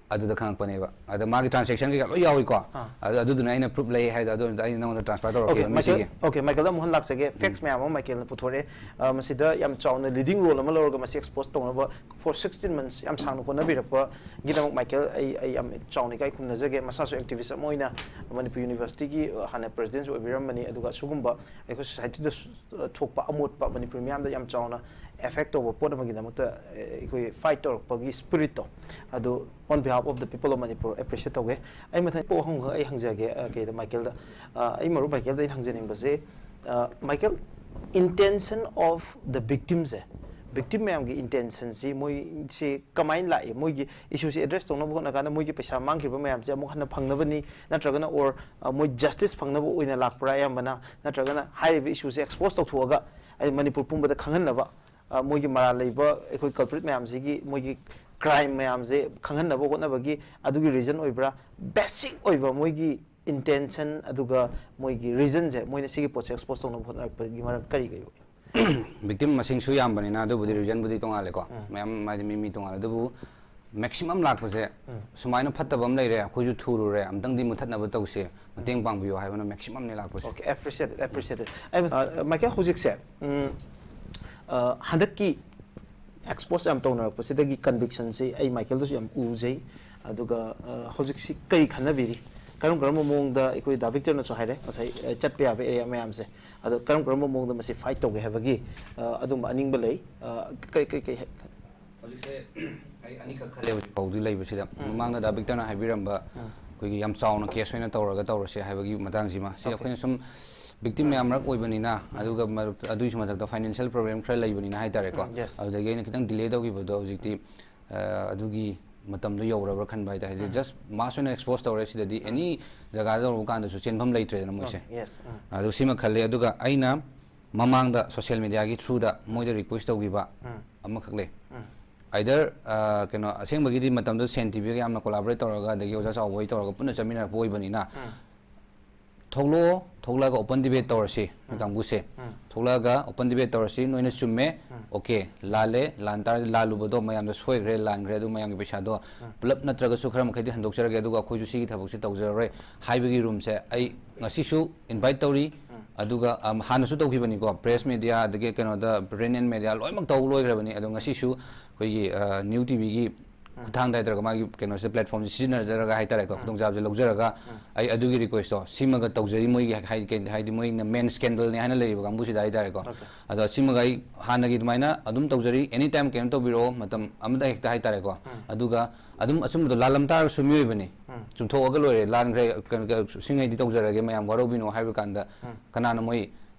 ꯑꯗꯨꯗ ꯈꯪꯉꯛꯄꯅꯦꯕ꯫ ꯑꯗ ꯃꯥꯒꯤ ꯇ꯭ꯔꯥꯟꯖꯦꯛꯁꯟ ꯀꯩꯀꯥ ꯂꯣꯏ ꯌꯥꯎꯏꯀꯣ꯫ ꯑꯥ. ꯑꯗꯨ, ꯑꯗꯨꯗꯨꯅ ꯑꯩꯅ ꯄ꯭ꯔꯨꯞ ꯂꯩ ꯍꯥꯏꯗꯣ, ꯑꯗꯨ ꯑꯩꯅ ꯅꯉꯣꯟꯗ ꯇ꯭ꯔꯥꯟꯁꯐꯔ Okay, ꯇꯧꯔꯛꯀꯦꯕ ꯃꯥꯏꯀꯦꯜ, ꯃꯤꯁꯤꯒꯤ꯫ okay, ꯃꯥꯏꯀꯦꯜꯗ ꯑꯃꯨꯛ ꯍꯟꯅ ꯂꯥꯛꯆꯒꯦ꯫ ꯐꯦꯛꯁ ꯃꯌꯥꯝ ꯑꯃ ꯃꯥꯏꯀꯦꯜꯅ ꯄꯨꯊꯣꯔꯛꯑꯦ꯫ ꯑ, ꯃꯁꯤꯗ ꯌꯥꯝ ꯆꯥꯎꯅ ꯂꯤꯗꯤꯡ ꯔꯣꯜ ꯑꯃ ꯂꯧꯔꯒ ꯃꯁꯤ ꯑꯦꯛꯁꯄꯣꯖ ꯇꯧꯅꯕ ꯐꯣꯔ ꯁꯤꯛꯁꯇꯤꯟ ꯃꯟꯁ ꯌꯥꯝ ꯁꯥꯡꯅ ꯍꯣꯠꯅꯕꯤꯔꯛꯄꯒꯤꯗꯃꯛ ꯃꯥꯏꯀꯦꯜ, ꯑꯩ, ꯑꯩ ꯌꯥꯝ ꯆꯥꯎꯅ ꯏꯀꯥꯏ ꯈꯨꯝꯅꯖꯒꯦ꯫ ꯃꯁꯥꯁꯨ ꯑꯦꯛꯇꯤꯚꯤꯁ ꯑꯃ ꯑꯣꯏꯅ ꯃꯅꯤꯄꯨꯔ ꯌꯨꯅꯤꯚꯔꯁꯤꯇꯤꯒꯤ, ꯑ, ꯍꯥꯟꯅ ꯄ꯭ꯔꯦꯁꯤꯗꯦꯟꯁꯨ ꯑꯣꯏꯕꯤꯔꯝꯕꯅꯤ, ꯑꯗꯨꯒ ꯑꯁꯤꯒꯨꯝꯕ ꯑꯩꯈꯣꯏ ꯁꯣꯁꯥꯏꯇꯤꯗ ꯁ-, ꯑ, ꯊꯣꯛꯄ ꯑꯃꯣꯠꯄ, ꯃꯅꯤꯄꯨꯔ ꯃꯤꯌꯥꯝꯗ ꯌꯥꯝ ꯆꯥꯎꯅ ꯑꯦꯐꯦꯛ ꯇꯧꯕ ꯄꯣꯠ ꯑꯃꯒꯤꯗꯃꯛꯇ, ꯑ, ꯑꯩꯈꯣꯏ ꯐꯥꯏꯠ ꯇꯧꯔꯛꯄꯒꯤ ꯁ꯭ꯄꯤꯔꯤꯠꯇꯣ, ꯑꯗꯨ on behalf of the people of Manipur appreciate ꯇꯧꯒꯦ꯫ ꯑꯩ ꯃꯊꯪ ꯄꯣ ꯍꯪ-, ꯑꯩ ꯍꯪꯖꯒꯦ, ꯑ, ꯀꯩꯗ, ꯃꯥꯏꯀꯦꯜꯗ꯫ ꯑ, ꯑꯩ ꯃꯔꯨꯞ ꯃꯥꯏꯀꯦꯜꯗ ꯑꯩꯅ ꯍꯪꯖꯅꯤꯡꯕꯁꯦ, ꯑ, ꯃꯥꯏꯀꯦꯜ, intention of the victimꯁꯦ, ꯚꯤꯛꯇꯤꯝ ꯃꯌꯥꯝꯒꯤ ꯏꯟꯇꯦꯟꯁꯟꯁꯤ, ꯃꯣꯏꯁꯤ ꯀꯃꯥꯏꯅ ꯂꯥꯛꯏ? ꯃꯣꯏꯒꯤ ꯏꯁꯨꯁꯤ ꯑꯦꯗ꯭ꯔꯦꯁ ꯇꯧꯅꯕ ꯍꯣꯠꯅ ꯀꯥꯟꯗ ꯃꯣꯏꯒꯤ ꯄꯩꯁꯥ ꯃꯥꯡꯈꯤꯕ ꯃꯌꯥꯝꯁꯦ ꯑꯃꯨꯛ ꯍꯟꯅ ꯐꯪꯅꯕꯅꯤ, ꯅꯠꯇ꯭ꯔꯒꯅ, or, ꯑ, ꯃꯣꯏ ꯖꯁꯇꯤꯁ ꯐꯪꯅꯕ ꯑꯣꯏꯅ ꯂꯥꯛꯄ꯭ꯔꯥ ꯑꯌꯥꯝꯕꯅ, ꯅꯠꯇ꯭ꯔꯒꯅ ꯍꯥꯏꯔꯤꯕ ꯏꯁꯨꯁꯦ ꯑꯦꯛꯁꯄꯣꯖ ꯇꯧꯊꯣꯛꯑꯒ, ꯑꯩ ꯃꯅꯤꯄꯨꯔ ꯄꯨꯝꯕꯗ ꯈꯪꯍꯟꯅꯕ, ꯑ, ꯃꯣꯏꯒꯤ ꯃꯔꯥꯜ ꯂꯩꯕ ꯑꯩꯈꯣꯏ ꯀꯜꯄ꯭ꯔꯤꯠ ꯃꯌꯥꯝꯁꯤꯒꯤ ꯃꯣꯏꯒꯤ ꯀ꯭ꯔꯥꯏꯝ ꯃꯌꯥꯝꯁꯦ ꯈꯪꯍꯟꯅꯕ ꯍꯣꯠꯅꯕꯒꯤ ꯑꯗꯨꯒꯤ ꯔꯤꯖꯟ ꯑꯣꯏꯕ꯭ꯔꯥ? ꯕꯦꯁꯤꯛ ꯑꯣꯏꯕ ꯃꯣꯏꯒꯤ ꯏꯟꯇꯦꯟꯁꯟ ꯑꯗꯨꯒ ꯃꯣꯏꯒꯤ ꯔꯤꯖꯟꯁꯦ, ꯃꯣꯏꯅ ꯁꯤꯒꯤ ꯄꯣꯠꯁꯦ ꯑꯦꯛꯁꯄꯣꯖ ꯇꯧꯅꯕ ꯍꯣꯠꯅꯔꯛꯄꯒꯤ ꯃꯔꯝ ꯀꯔꯤ ꯀꯔꯤ ꯑꯣꯏ? ꯚꯤꯛꯇꯤꯝ ꯃꯁꯤꯡꯁꯨ ꯌꯥꯝꯕꯅꯤꯅ ꯑꯗꯨꯕꯨꯗꯤ ꯔꯤꯖꯟꯕꯨꯗꯤ ꯇꯣꯡꯉꯥꯜꯂꯦꯀꯣ꯫ ꯎꯝ. ꯃꯌꯥꯝ ꯍꯥꯏꯗꯤ ꯃꯤ ꯃꯤ ꯇꯣꯡꯉꯥꯜꯂꯦ, ꯑꯗꯨꯕꯨ ꯃꯦꯛꯁꯤꯃꯝ ꯂꯥꯛꯄꯁꯦ, ꯎꯝ. ꯁꯨꯃꯥꯏꯅ ꯐꯠꯇꯕ ꯑꯃ ꯂꯩꯔꯦ, ꯑꯩꯈꯣꯏꯁꯨ ꯊꯨꯔꯨꯔꯦ, ꯑꯝꯇꯪꯗꯤ ꯃꯨꯊꯠꯅꯕ ꯇꯧꯁꯦ, ꯃꯇꯦꯡ ꯄꯥꯡꯕꯤꯌꯣ ꯍꯥꯏꯕꯅ ꯃꯦꯛꯁꯤꯃꯝꯅꯦ ꯂꯥꯛꯄꯁꯦ꯫ Okay, appreciated, appreciated. ꯑꯩ, ꯑ, ꯃꯥꯏꯀꯦꯜ, ꯍꯧꯖꯤꯛꯁꯦ, ꯎꯝ, ꯑ, ꯍꯟꯗꯛꯀꯤ ꯑꯦꯛꯁꯄꯣꯖ ꯌꯥꯝ ꯇꯧꯅꯔꯛꯄꯁꯤꯗꯒꯤ ꯀꯟꯚꯤꯛꯁꯟꯁꯤ ꯑꯩ ꯃꯥꯏꯀꯦꯜꯗꯁꯨ ꯌꯥꯝ ꯎꯖꯩ꯫ ꯑꯗꯨꯒ, ꯑ, ꯍꯧꯖꯤꯛꯁꯤ ꯀꯔꯤ ꯈꯟꯅꯕꯤꯔꯤ? ꯀꯔꯝ ꯀꯔꯝꯕ ꯃꯑꯣꯡꯗ, ꯑꯩꯈꯣꯏ ꯗꯥ ꯚꯤꯛꯇꯔꯅꯁꯨ ꯍꯥꯏꯔꯦ ꯉꯁꯥꯏ, ꯑ, ꯆꯠꯄ ꯌꯥꯕ ꯑꯦꯔꯤꯌꯥ ꯃꯌꯥꯝꯁꯦ, ꯑꯗꯣ ꯀꯔꯝ ꯀꯔꯝꯕ ꯃꯑꯣꯡꯗ ꯃꯁꯤ ꯐꯥꯏꯠ ꯇꯧꯒꯦ ꯍꯥꯏꯕꯒꯤ, ꯑ, ꯑꯗꯨꯝꯕ ꯑꯅꯤꯡꯕ ꯂꯩ? ꯑ, ꯀꯔꯤ, ꯀꯔꯤ, ꯀꯔꯤ ꯍꯥꯏ-, ꯍꯧꯖꯤꯛꯁꯦ ꯑꯩ ꯑꯅꯤꯈꯛ ꯈꯜꯂꯦ ꯍꯧꯖꯤꯛ ꯐꯥꯎꯗꯤ ꯂꯩꯕꯁꯤꯗ꯫ ꯎꯝ. ꯃꯃꯥꯡꯗ ꯗꯥ ꯚꯤꯛꯇꯔꯅ ꯍꯥꯏꯕꯤꯔꯝꯕ, ꯎꯝ. ꯑꯩꯈꯣꯏꯒꯤ ꯌꯥꯝ ꯆꯥꯎꯅ ꯀꯦꯁ ꯑꯣꯏꯅ ꯇꯧꯔꯒ ꯇꯧꯔꯁꯦ ꯍꯥꯏꯕꯒꯤ ꯃꯇꯥꯡꯁꯤꯃ, ꯁꯤ Okay. ꯑꯩꯈꯣꯏꯅ ꯁꯨꯝ ꯚꯤꯛꯇꯤꯝ ꯃꯌꯥꯝ ꯃꯔꯛ ꯑꯣꯏꯕꯅꯤꯅ, ꯑꯗꯨꯒ ꯃꯔꯛꯇ, ꯑꯗꯨꯒꯤꯁꯨ ꯃꯊꯛꯇ ꯐꯥꯏꯅꯥꯟꯁꯤꯌꯦꯜ ꯄ꯭ꯔꯣꯕ꯭ꯂꯦꯝ ꯈꯔ ꯂꯩꯕꯅꯤꯅ ꯍꯥꯏꯇꯥꯔꯦꯀꯣ꯫ ꯎꯝ, yes. ꯑꯗꯨꯗꯒꯤ ꯑꯩꯅ ꯈꯤꯇꯪ ꯗꯤꯂꯦ ꯇꯧꯈꯤꯕꯗꯣ ꯍꯧꯖꯤꯛꯇꯤ, ꯑ, ꯑꯗꯨꯒꯤ ꯃꯇꯝꯗꯣ ꯌꯧꯔꯕ꯭ꯔꯥ ꯈꯟꯕ ꯍꯥꯏꯇꯥꯔꯦ꯫ ꯍꯧꯖꯤꯛ just mass ꯑꯣꯏꯅ expose ꯇꯧꯔꯦ, ꯁꯤꯗꯗꯤ any ꯖꯒꯥꯗ ꯇꯧꯔꯨꯕ ꯀꯥꯟꯗꯁꯨ ꯆꯦꯟꯐꯝ ꯂꯩꯇ꯭ꯔꯦꯗꯅ ꯃꯣꯏꯁꯦ꯫ Yes. ꯎꯝ. ꯑꯗꯨ ꯁꯤꯃ ꯈꯜꯂꯦ꯫ ꯑꯗꯨꯒ ꯑꯩꯅ ꯃꯃꯥꯡꯗ social media ꯒꯤ through ꯗ ꯃꯣꯏꯗ request ꯇꯧꯈꯤꯕ ꯎꯝ. ꯑꯃꯈꯛ ꯂꯩ꯫ ꯎꯝ. Either ꯑ, ꯀꯩꯅꯣ, ꯑꯁꯦꯡꯕꯒꯤꯗꯤ ꯃꯇꯝꯗꯨꯗ ꯁꯦꯟ ꯇꯤ ꯚꯤꯒ ꯌꯥꯝꯅ collaborate ꯇꯧꯔꯒ, ꯑꯗꯒꯤ ꯑꯣꯖꯥ ꯆꯥꯎꯕ ꯍꯣꯏ ꯇꯧꯔꯒ ꯄꯨꯟꯅ ꯆꯠꯃꯤꯟꯅꯔꯛꯄ ꯑꯣꯏꯕꯅꯤꯅ, ꯎꯝ. ꯊꯣꯛꯂꯛꯑꯣ, ꯊꯣꯛꯂꯛꯑꯒ open debate ꯇꯧꯔꯁꯤ, ꯅꯣꯏ ꯎꯝ. ꯀꯥꯡꯕꯨꯁꯦ꯫ ꯎꯝ. ꯊꯣꯛꯂꯛꯑꯒ open debate ꯇꯧꯔꯁꯤ, ꯅꯣꯏꯅ ꯆꯨꯝꯃꯦ, ꯎꯝ. okay, ꯂꯥꯜꯂꯦ, ꯂꯥꯟ ꯇꯥꯔꯗꯤ ꯂꯥꯜꯂꯨꯕꯗꯣ ꯃꯌꯥꯝꯗ ꯁꯣꯏꯈ꯭ꯔꯦ, ꯂꯥꯟꯈ꯭ꯔꯦ, ꯑꯗꯨ ꯃꯌꯥꯝꯒꯤ ꯄꯩꯁꯥꯗꯣ ꯎꯝ. ꯄꯨꯂꯞ ꯅꯠꯇ꯭ꯔꯒꯁꯨ ꯈꯔ ꯃꯈꯩꯗꯤ ꯍꯟꯗꯣꯛꯆꯔꯒꯦ, ꯑꯗꯨꯒ ꯑꯩꯈꯣꯏꯁꯨ ꯁꯤꯒꯤ ꯊꯕꯛꯁꯦ ꯇꯧꯖꯔꯔꯣꯏ ꯍꯥꯏꯕꯒꯤ room ꯁꯦ ꯑꯩ ꯉꯁꯤꯁꯨ invite ꯇꯧꯔꯤ꯫ ꯎꯝ. ꯑꯗꯨꯒ, ꯑꯝ, ꯍꯥꯟꯅꯁꯨ ꯇꯧꯈꯤꯕꯅꯤꯀꯣ, press media, ꯑꯗꯒꯤ ꯀꯩꯅꯣꯗ, print and media ꯂꯣꯏꯅꯃꯛ ꯇꯧ ꯂꯣꯏꯈ꯭ꯔꯕꯅꯤ꯫ ꯑꯗꯣ ꯉꯁꯤꯁꯨ ꯑꯩꯈꯣꯏꯒꯤ, ꯑ, ꯅ꯭ꯌꯨ ꯇꯤ ꯚꯤꯒꯤ ꯈꯨꯠꯊꯥꯡꯗ ꯍꯥꯏꯇꯥꯔꯦꯀꯣ, ꯃꯥꯒꯤ ꯀꯩꯅꯣꯁꯦ, platform ꯁꯦ ꯁꯤꯖꯤꯟꯅꯖꯔꯒ ꯍꯥꯏꯇꯥꯔꯦꯀꯣ, ꯎꯝ. ꯈꯨꯗꯣꯡꯆꯥꯕꯁꯦ ꯂꯧꯖꯔꯒ ꯎꯝ. ꯑꯩ ꯑꯗꯨꯒꯤ request ꯇꯣ ꯁꯤꯃꯒ ꯇꯧꯖꯔꯤ꯫ ꯃꯣꯏꯒꯤ ꯍꯥꯏ-, ꯀꯩ-, ꯍꯥꯏꯗꯤ ꯃꯣꯏꯅ main scandal ꯅꯦ ꯍꯥꯏꯅ ꯂꯩꯔꯤꯕ ꯀꯥꯡꯕꯨꯁꯤꯗ ꯍꯥꯏꯇꯥꯔꯦꯀꯣ꯫ Okay. ꯑꯗꯣ ꯁꯤꯃꯒ ꯑꯩ ꯍꯥꯟꯅꯒꯤ ꯑꯗꯨꯃꯥꯏꯅ ꯑꯗꯨꯝ ꯇꯧꯖꯔꯤ, any time ꯀꯩꯅꯣ ꯇꯧꯕꯤꯔꯛꯑꯣ, ꯃꯇꯝ ꯑꯃꯗ ꯍꯦꯛꯇ ꯍꯥꯏꯇꯥꯔꯦꯀꯣ꯫ ꯎꯝ. ꯑꯗꯨꯒ ꯑꯗꯨꯝ ꯑꯆꯨꯝꯕꯗꯣ, ꯂꯥꯜꯂꯝ ꯇꯥꯔꯒꯁꯨ ꯃꯤꯑꯣꯏꯕꯅꯤ, ꯎꯝ. ꯆꯨꯝꯊꯣꯛꯑꯒ ꯂꯣꯏꯔꯦ, ꯂꯥꯟꯈ꯭ꯔꯦ, ꯀꯩꯅꯣ, ꯁꯤꯉꯩꯗꯤ ꯇꯧꯖꯔꯒꯦ, ꯃꯌꯥꯝ ꯋꯥꯔꯧꯕꯤꯅꯣ ꯍꯥꯏꯕ ꯀꯥꯟꯗ ꯎꯝ. ꯀꯅꯥꯅ ꯃꯣꯏ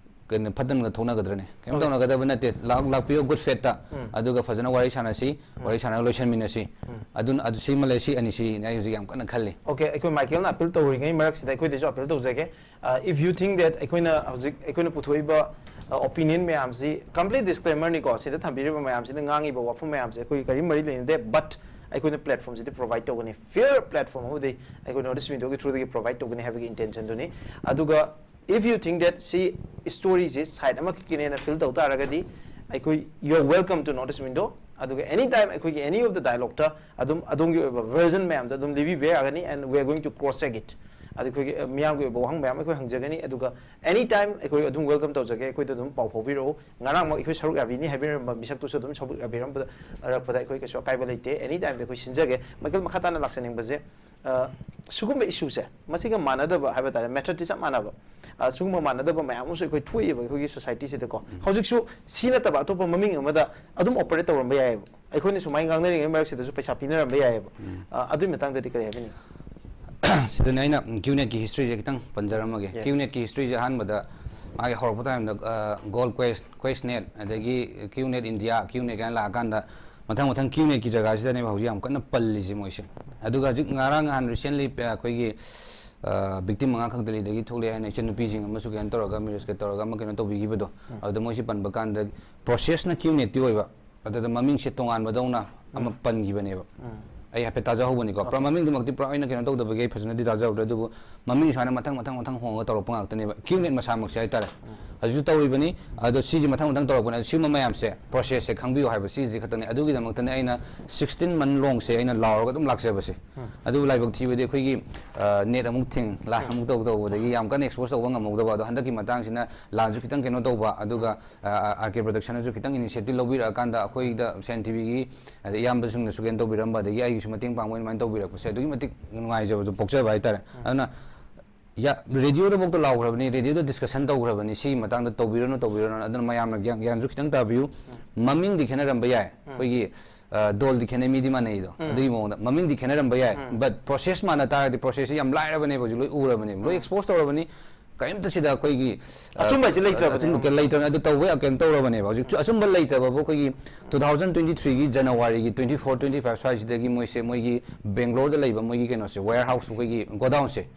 ꯀꯩꯅꯣ, ꯐꯠꯇꯅꯒ ꯊꯣꯛꯅꯒꯗ꯭ꯔꯅꯦ? ꯀꯩꯝ Okay. ꯇꯧꯅꯒꯗꯕ ꯅꯠꯇꯦ꯫ ꯂꯥꯛ-, ꯂꯥꯛꯄꯤꯌꯣ, good faith ꯇ꯫ ꯎꯝ. ꯑꯗꯨꯒ ꯐꯖꯅ ꯋꯥꯔꯤ ꯁꯥꯟꯅꯁꯤ, ꯎꯝ. ꯋꯥꯔꯤ ꯁꯥꯟꯅꯔꯒ ꯂꯣꯏꯁꯟꯃꯤꯟꯅꯁꯤ꯫ ꯎꯝ. ꯑꯗꯨꯅ, ꯑꯗꯨ ꯁꯤꯃ ꯂꯩ, ꯁꯤ ꯑꯅꯤꯁꯤꯅꯦ ꯑꯩ ꯍꯧꯖꯤꯛ ꯌꯥꯝ ꯀꯟꯅ ꯈꯜꯂꯤ꯫ Okay, ꯑꯩꯈꯣꯏ ꯃꯥꯏꯀꯦꯜꯅ appeal ꯇꯧꯔꯤꯉꯩ ꯃꯔꯛꯁꯤꯗ ꯑꯩꯈꯣꯏꯗꯁꯨ appeal ꯇꯧꯖꯒꯦ꯫ Uh, if you think that ꯑꯩꯈꯣꯏꯅ ꯍꯧꯖꯤꯛ ꯑꯩꯈꯣꯏꯅ ꯄꯨꯊꯣꯛꯏꯕ, uh, opinion ꯃꯌꯥꯝꯁꯤ complete disclaimer ꯅꯤꯀꯣ, ꯁꯤꯗ ꯊꯝꯕꯤꯔꯤꯕ ꯃꯌꯥꯝꯁꯤꯅ ꯉꯥꯡꯉꯤꯕ ꯋꯥꯐꯝ ꯃꯌꯥꯝꯁꯦ ꯑꯩꯈꯣꯏꯒꯤ ꯀꯔꯤ ꯃꯔꯤ ꯂꯩꯅꯗꯦ, but ꯑꯩꯈꯣꯏꯅ platform ꯁꯤꯗꯤ provide ꯇꯧꯒꯅꯤ, fair platform ꯑꯃꯗꯤ ꯑꯩꯈꯣꯏ North East Window ꯒꯤ through ꯗꯒꯤ provide ꯇꯧꯒꯅꯤ ꯍꯥꯏꯕꯒꯤ intention ꯗꯨꯅꯤ꯫ ꯑꯗꯨꯒ if you think that ꯁꯤ story ꯁꯤ side ꯑꯃꯈꯛꯀꯤꯅꯦꯅ feel ꯇꯧ ꯇꯥꯔꯒꯗꯤ, ꯑꯩꯈꯣꯏ, you are welcome to North East Window꯫ ꯑꯗꯨꯒ any time ꯑꯩꯈꯣꯏꯒꯤ any of the dialogue ꯇ ꯑꯗꯨꯝ ꯑꯗꯣꯝꯒꯤ ꯑꯣꯏꯕ version ꯃꯌꯥꯝꯗꯣ ꯑꯗꯨꯝ ꯂꯤꯕꯤꯕ ꯌꯥꯒꯅꯤ, and we are going to cross check it꯫ ꯑꯗ ꯑꯩꯈꯣꯏꯒꯤ, ꯑ, ꯃꯤꯌꯥꯝꯒꯤ ꯑꯣꯏꯕ ꯋꯥꯍꯪ ꯃꯌꯥꯝ ꯑꯩꯈꯣꯏ ꯍꯪꯖꯒꯅꯤ꯫ ꯑꯗꯨꯒ any time ꯑꯩꯈꯣꯏ ꯑꯗꯨꯝ welcome ꯇꯧꯖꯒꯦ, ꯑꯩꯈꯣꯏꯗ ꯑꯗꯨꯝ ꯄꯥꯎ ꯐꯥꯎꯕꯤꯔꯛꯎ꯫ ꯉꯔꯥꯡꯃꯛ ꯑꯩꯈꯣꯏ ꯁꯔꯨꯛ ꯌꯥꯕꯤꯅꯤ ꯍꯥꯏꯕꯤꯔꯝꯕ ꯃꯤꯁꯛꯇꯨꯁꯨ ꯑꯗꯨꯝ ꯁꯔꯨꯛ ꯌꯥꯕꯤꯔꯝꯕꯗ, ꯑꯔꯛꯄꯗ ꯑꯩꯈꯣꯏ ꯀꯩꯁꯨ ꯑꯀꯥꯏꯕ ꯂꯩꯇꯦ꯫ Any time ꯗ ꯑꯩꯈꯣꯏ ꯁꯤꯟꯖꯒꯦ꯫ ꯃꯥꯏꯀꯦꯜ, ꯃꯈꯥ ꯇꯥꯅ ꯂꯥꯛꯆꯅꯤꯡꯕꯁꯦ, ꯑ, ꯁꯤꯒꯨꯝꯕ issue ꯁꯦ, ꯃꯁꯤꯒ ꯃꯥꯟꯅꯗꯕ ꯍꯥꯏꯕ ꯇꯥꯔꯦ, method ꯇꯤ ꯆꯞ ꯃꯥꯟꯅꯕ, ꯑ, ꯁꯤꯒꯨꯝꯕ ꯃꯥꯟꯅꯗꯕ ꯃꯌꯥꯝ ꯑꯃꯁꯨ ꯑꯩꯈꯣꯏ ꯊꯣꯛꯏꯕ ꯑꯩꯈꯣꯏꯒꯤ society ꯁꯤꯗꯀꯣ꯫ ꯍꯧꯖꯤꯛꯁꯨ ꯁꯤ ꯅꯠꯇꯕ ꯑꯇꯣꯞꯄ ꯃꯃꯤꯡ ꯑꯃꯗ ꯑꯗꯨꯝ operate ꯇꯧꯔꯝꯕ ꯌꯥꯏꯑꯕ꯫ ꯑꯩꯈꯣꯏꯅ ꯁꯨꯃꯥꯏꯅ ꯉꯥꯡꯅꯔꯤꯉꯩ ꯃꯔꯛꯁꯤꯗꯁꯨ ꯄꯩꯁꯥ ꯄꯤꯅꯔꯝꯕ ꯌꯥꯏꯑꯕ꯫ ꯑ, ꯑꯗꯨꯒꯤ ꯃꯇꯥꯡꯗꯗꯤ ꯀꯔꯤ ꯍꯥꯏꯕꯤꯅꯤꯡꯉꯤ? ꯁꯤꯗꯅꯦ ꯑꯩꯅ ꯀ꯭ꯌꯨ ꯅꯦꯠꯀꯤ history ꯁꯦ ꯈꯤꯇꯪ ꯄꯟꯖꯔꯝꯃꯒꯦ꯫ Yes. ꯀ꯭ꯌꯨ ꯅꯦꯠꯀꯤ history ꯁꯦ ꯑꯍꯥꯟꯕꯗ ꯃꯥꯒꯤ ꯍꯧꯔꯛꯄ time ꯗ, ꯑ, Gold Quest, QuestNet, ꯑꯗꯒꯤ QNet India, QNet ꯀꯥꯏꯅ ꯂꯥꯛꯑꯀꯥꯟꯗ ꯃꯊꯪ ꯃꯊꯪ QNET ꯀꯤ ꯖꯒꯥꯁꯤꯗꯅꯦꯕ ꯍꯧꯖꯤꯛ ꯌꯥꯝ ꯀꯟꯅ ꯄꯜꯂꯤꯁꯦ ꯃꯣꯏꯁꯦ꯫ ꯑꯗꯨꯒ ꯍꯧꯖꯤꯛ ꯉꯔꯥꯡ ꯅꯍꯥꯟ recently, ꯑ, ꯑꯩꯈꯣꯏꯒꯤ, ꯑ, victim ꯃꯉꯥ ꯈꯛ ꯗꯦꯜꯂꯤꯗꯒꯤ ꯊꯣꯛꯂꯛꯑꯦ ꯍꯥꯏꯅ ꯏꯆꯟꯅꯨꯄꯤꯁꯤꯡ ꯑꯃꯁꯨ ꯀꯩꯅꯣ ꯇꯧꯔꯒ, ꯃꯤꯔꯦꯁꯀ ꯇꯧꯔꯒ ꯑꯃ ꯀꯩꯅꯣ ꯇꯧꯕꯤꯈꯤꯕꯗꯣ꯫ ꯑꯗꯨꯗ ꯃꯣꯏꯁꯤ ꯄꯟꯕ ꯀꯥꯟꯗ process ꯅ QNET ꯇꯤ ꯑꯣꯏꯕ, ꯑꯗꯨꯗ ꯃꯃꯤꯡꯁꯦ ꯇꯣꯉꯥꯟꯕꯗꯧꯅ ꯑꯃ ꯄꯟꯈꯤꯕꯅꯦꯕ꯫ ꯑꯩ ꯍꯥꯏꯐꯦꯠ ꯇꯥꯖꯍꯧꯕꯅꯤꯀꯣ꯫ ꯄꯨꯔꯥ ꯃꯃꯤꯡꯗꯨꯃꯛꯇꯤ ꯄꯨꯔꯥ ꯑꯩꯅ ꯀꯩꯅꯣ ꯇꯧꯗꯕꯒꯤ ꯑꯩ ꯐꯖꯅꯗꯤ ꯇꯥꯖꯍꯧꯗ꯭ꯔꯦ, ꯑꯗꯨꯕꯨ ꯃꯃꯤꯡ ꯁꯨꯃꯥꯏꯅ ꯃꯊꯪ ꯃꯊꯪ ꯃꯊꯪ ꯍꯣꯡꯉꯒ ꯇꯧꯔꯛꯄ ꯉꯥꯛꯇꯅꯦꯕ꯫ QNET ꯃꯁꯥꯃꯛꯁꯦ ꯍꯥꯏꯇꯥꯔꯦ꯫ ꯍꯧꯖꯤꯛꯁꯨ ꯇꯧꯔꯤꯕꯅꯤ, ꯑꯗꯣ ꯁꯤꯁꯦ ꯃꯊꯪ ꯃꯊꯪ ꯇꯧꯔꯛꯄꯅꯦ꯫ ꯑꯗꯣ ꯁꯤꯒꯨꯝꯕ ꯃꯌꯥꯝꯁꯦ process ꯁꯦ ꯈꯪꯕꯤꯌꯨ ꯍꯥꯏꯕ ꯁꯤꯁꯦ ꯈꯛꯇꯅꯦ꯫ ꯑꯗꯨꯒꯤꯗꯃꯛꯇꯅꯦ ꯑꯩꯅ sixteen month long ꯁꯦ ꯑꯩꯅ ꯂꯥꯎꯔꯒ ꯑꯗꯨꯝ ꯂꯥꯛꯆꯕꯁꯦ꯫ ꯑꯗꯨꯕꯨ ꯂꯥꯏꯕꯛ ꯊꯤꯕꯗꯤ ꯑꯩꯈꯣꯏꯒꯤ, ꯑ, net ꯑꯃꯨꯛ ꯊꯤꯡ, ꯂꯥꯟ ꯑꯃꯨꯛ ꯇꯧ ꯇꯧꯕꯗꯒꯤ ꯌꯥꯝ ꯀꯟꯅ expose ꯇꯧꯕ ꯉꯝꯍꯧꯗꯕ꯫ ꯑꯗꯣ ꯍꯟꯗꯛꯀꯤ ꯃꯇꯥꯡꯁꯤꯅ ꯂꯥꯟꯁꯨ ꯈꯤꯇꯪ ꯀꯩꯅꯣ ꯇꯧꯕ, ꯑꯗꯨꯒ, ꯑ, ꯑ, RK Production ꯅꯁꯨ ꯈꯤꯇꯪ initiative ꯂꯧꯕꯤꯔꯛꯑꯀꯥꯟꯗ ꯑꯩꯈꯣꯏꯗ ꯁꯦꯟ ꯊꯤꯕꯤꯒꯤ ꯑꯗꯩ ꯏꯌꯥꯝꯕꯁꯤꯡꯅꯁꯨ ꯀꯩꯅꯣ ꯇꯧꯕꯤꯔꯝꯕ, ꯑꯗꯒꯤ ꯑꯩꯒꯤꯁꯨ ꯃꯇꯦꯡ ꯄꯥꯡꯕ ꯑꯗꯨꯃꯥꯏꯅ ꯇꯧꯕꯤꯔꯛꯄꯁꯦ ꯑꯗꯨꯛꯀꯤ ꯃꯇꯤꯛ ꯅꯨꯡꯉꯥꯏꯖꯕꯗꯣ ꯄꯣꯛꯆꯕ ꯍꯥꯏꯇꯥꯔꯦ꯫ ꯑꯗꯨꯅ ꯌꯥ-, radio ꯗꯐꯥꯎꯗ ꯂꯥꯎꯈ꯭ꯔꯕꯅꯤ, radio ꯗ discussion ꯇꯧꯈ꯭ꯔꯕꯅꯤ, ꯁꯤꯒꯤ ꯃꯇꯥꯡꯗ ꯇꯧꯕꯤꯔꯅꯨ, ꯇꯧꯕꯤꯔꯅꯨ꯫ ꯑꯗꯨꯅ ꯃꯌꯥꯝꯅ ꯒ꯭ꯌꯥꯟ, ꯒ꯭ꯌꯥꯟꯁꯨ ꯈꯤꯇꯪ ꯇꯥꯕꯤꯌꯨ꯫ ꯃꯃꯤꯡꯗꯤ ꯈꯦꯠꯅꯔꯝꯕ ꯌꯥꯏ, ꯑꯩꯈꯣꯏꯒꯤ, ꯑ, ꯗꯣꯜꯗꯤ ꯈꯦꯠꯅꯩ, ꯃꯤꯗꯤ ꯃꯥꯟꯅꯩꯗꯣ꯫ ꯑꯗꯨꯒꯤ ꯃꯑꯣꯡꯗ ꯃꯃꯤꯡꯗꯤ ꯈꯦꯠꯅꯔꯝꯕ ꯌꯥꯏ, but process ꯃꯥꯟꯅ ꯇꯥꯔꯒꯗꯤ process ꯁꯤ ꯌꯥꯝ ꯂꯥꯏꯔꯕꯅꯦꯕ, ꯍꯧꯖꯤꯛ ꯂꯣꯏ ꯎꯔꯕꯅꯦꯕ, ꯂꯣꯏ expose ꯇꯧꯔꯕꯅꯤ꯫ ꯀꯔꯤꯝꯇ ꯁꯤꯗ ꯑꯩꯈꯣꯏꯒꯤ, ꯑ, ꯑꯆꯨꯝꯕ ꯍꯥꯏꯁꯤ ꯂꯩꯇ꯭ꯔꯕꯅꯦ꯫ ꯑꯆꯨꯝꯕ ꯀꯩ-, ꯂꯩꯇ꯭ꯔꯕꯅꯦ꯫ ꯑꯗꯨ ꯇꯧꯕ ꯌꯥ-, ꯀꯩꯅꯣ ꯇꯧꯔꯕꯅꯦꯕ꯫ ꯍꯧꯖꯤꯛ ꯑꯆꯨꯝꯕ ꯂꯩꯇꯕꯕꯨ ꯑꯩꯈꯣꯏꯒꯤ two thousand twenty three ꯒꯤ January ꯒꯤ twenty four, twenty five ꯁ꯭ꯋꯥꯏꯁꯤꯗꯒꯤ ꯃꯣꯏꯁꯦ ꯃꯣꯏꯒꯤ ꯕꯦꯡꯒ꯭ꯂꯣꯔꯗ ꯂꯩꯕ ꯃꯣꯏꯒꯤ ꯀꯩꯅꯣꯁꯦ, warehouse, ꯑꯩꯈꯣꯏꯒꯤ godown ꯁꯦ,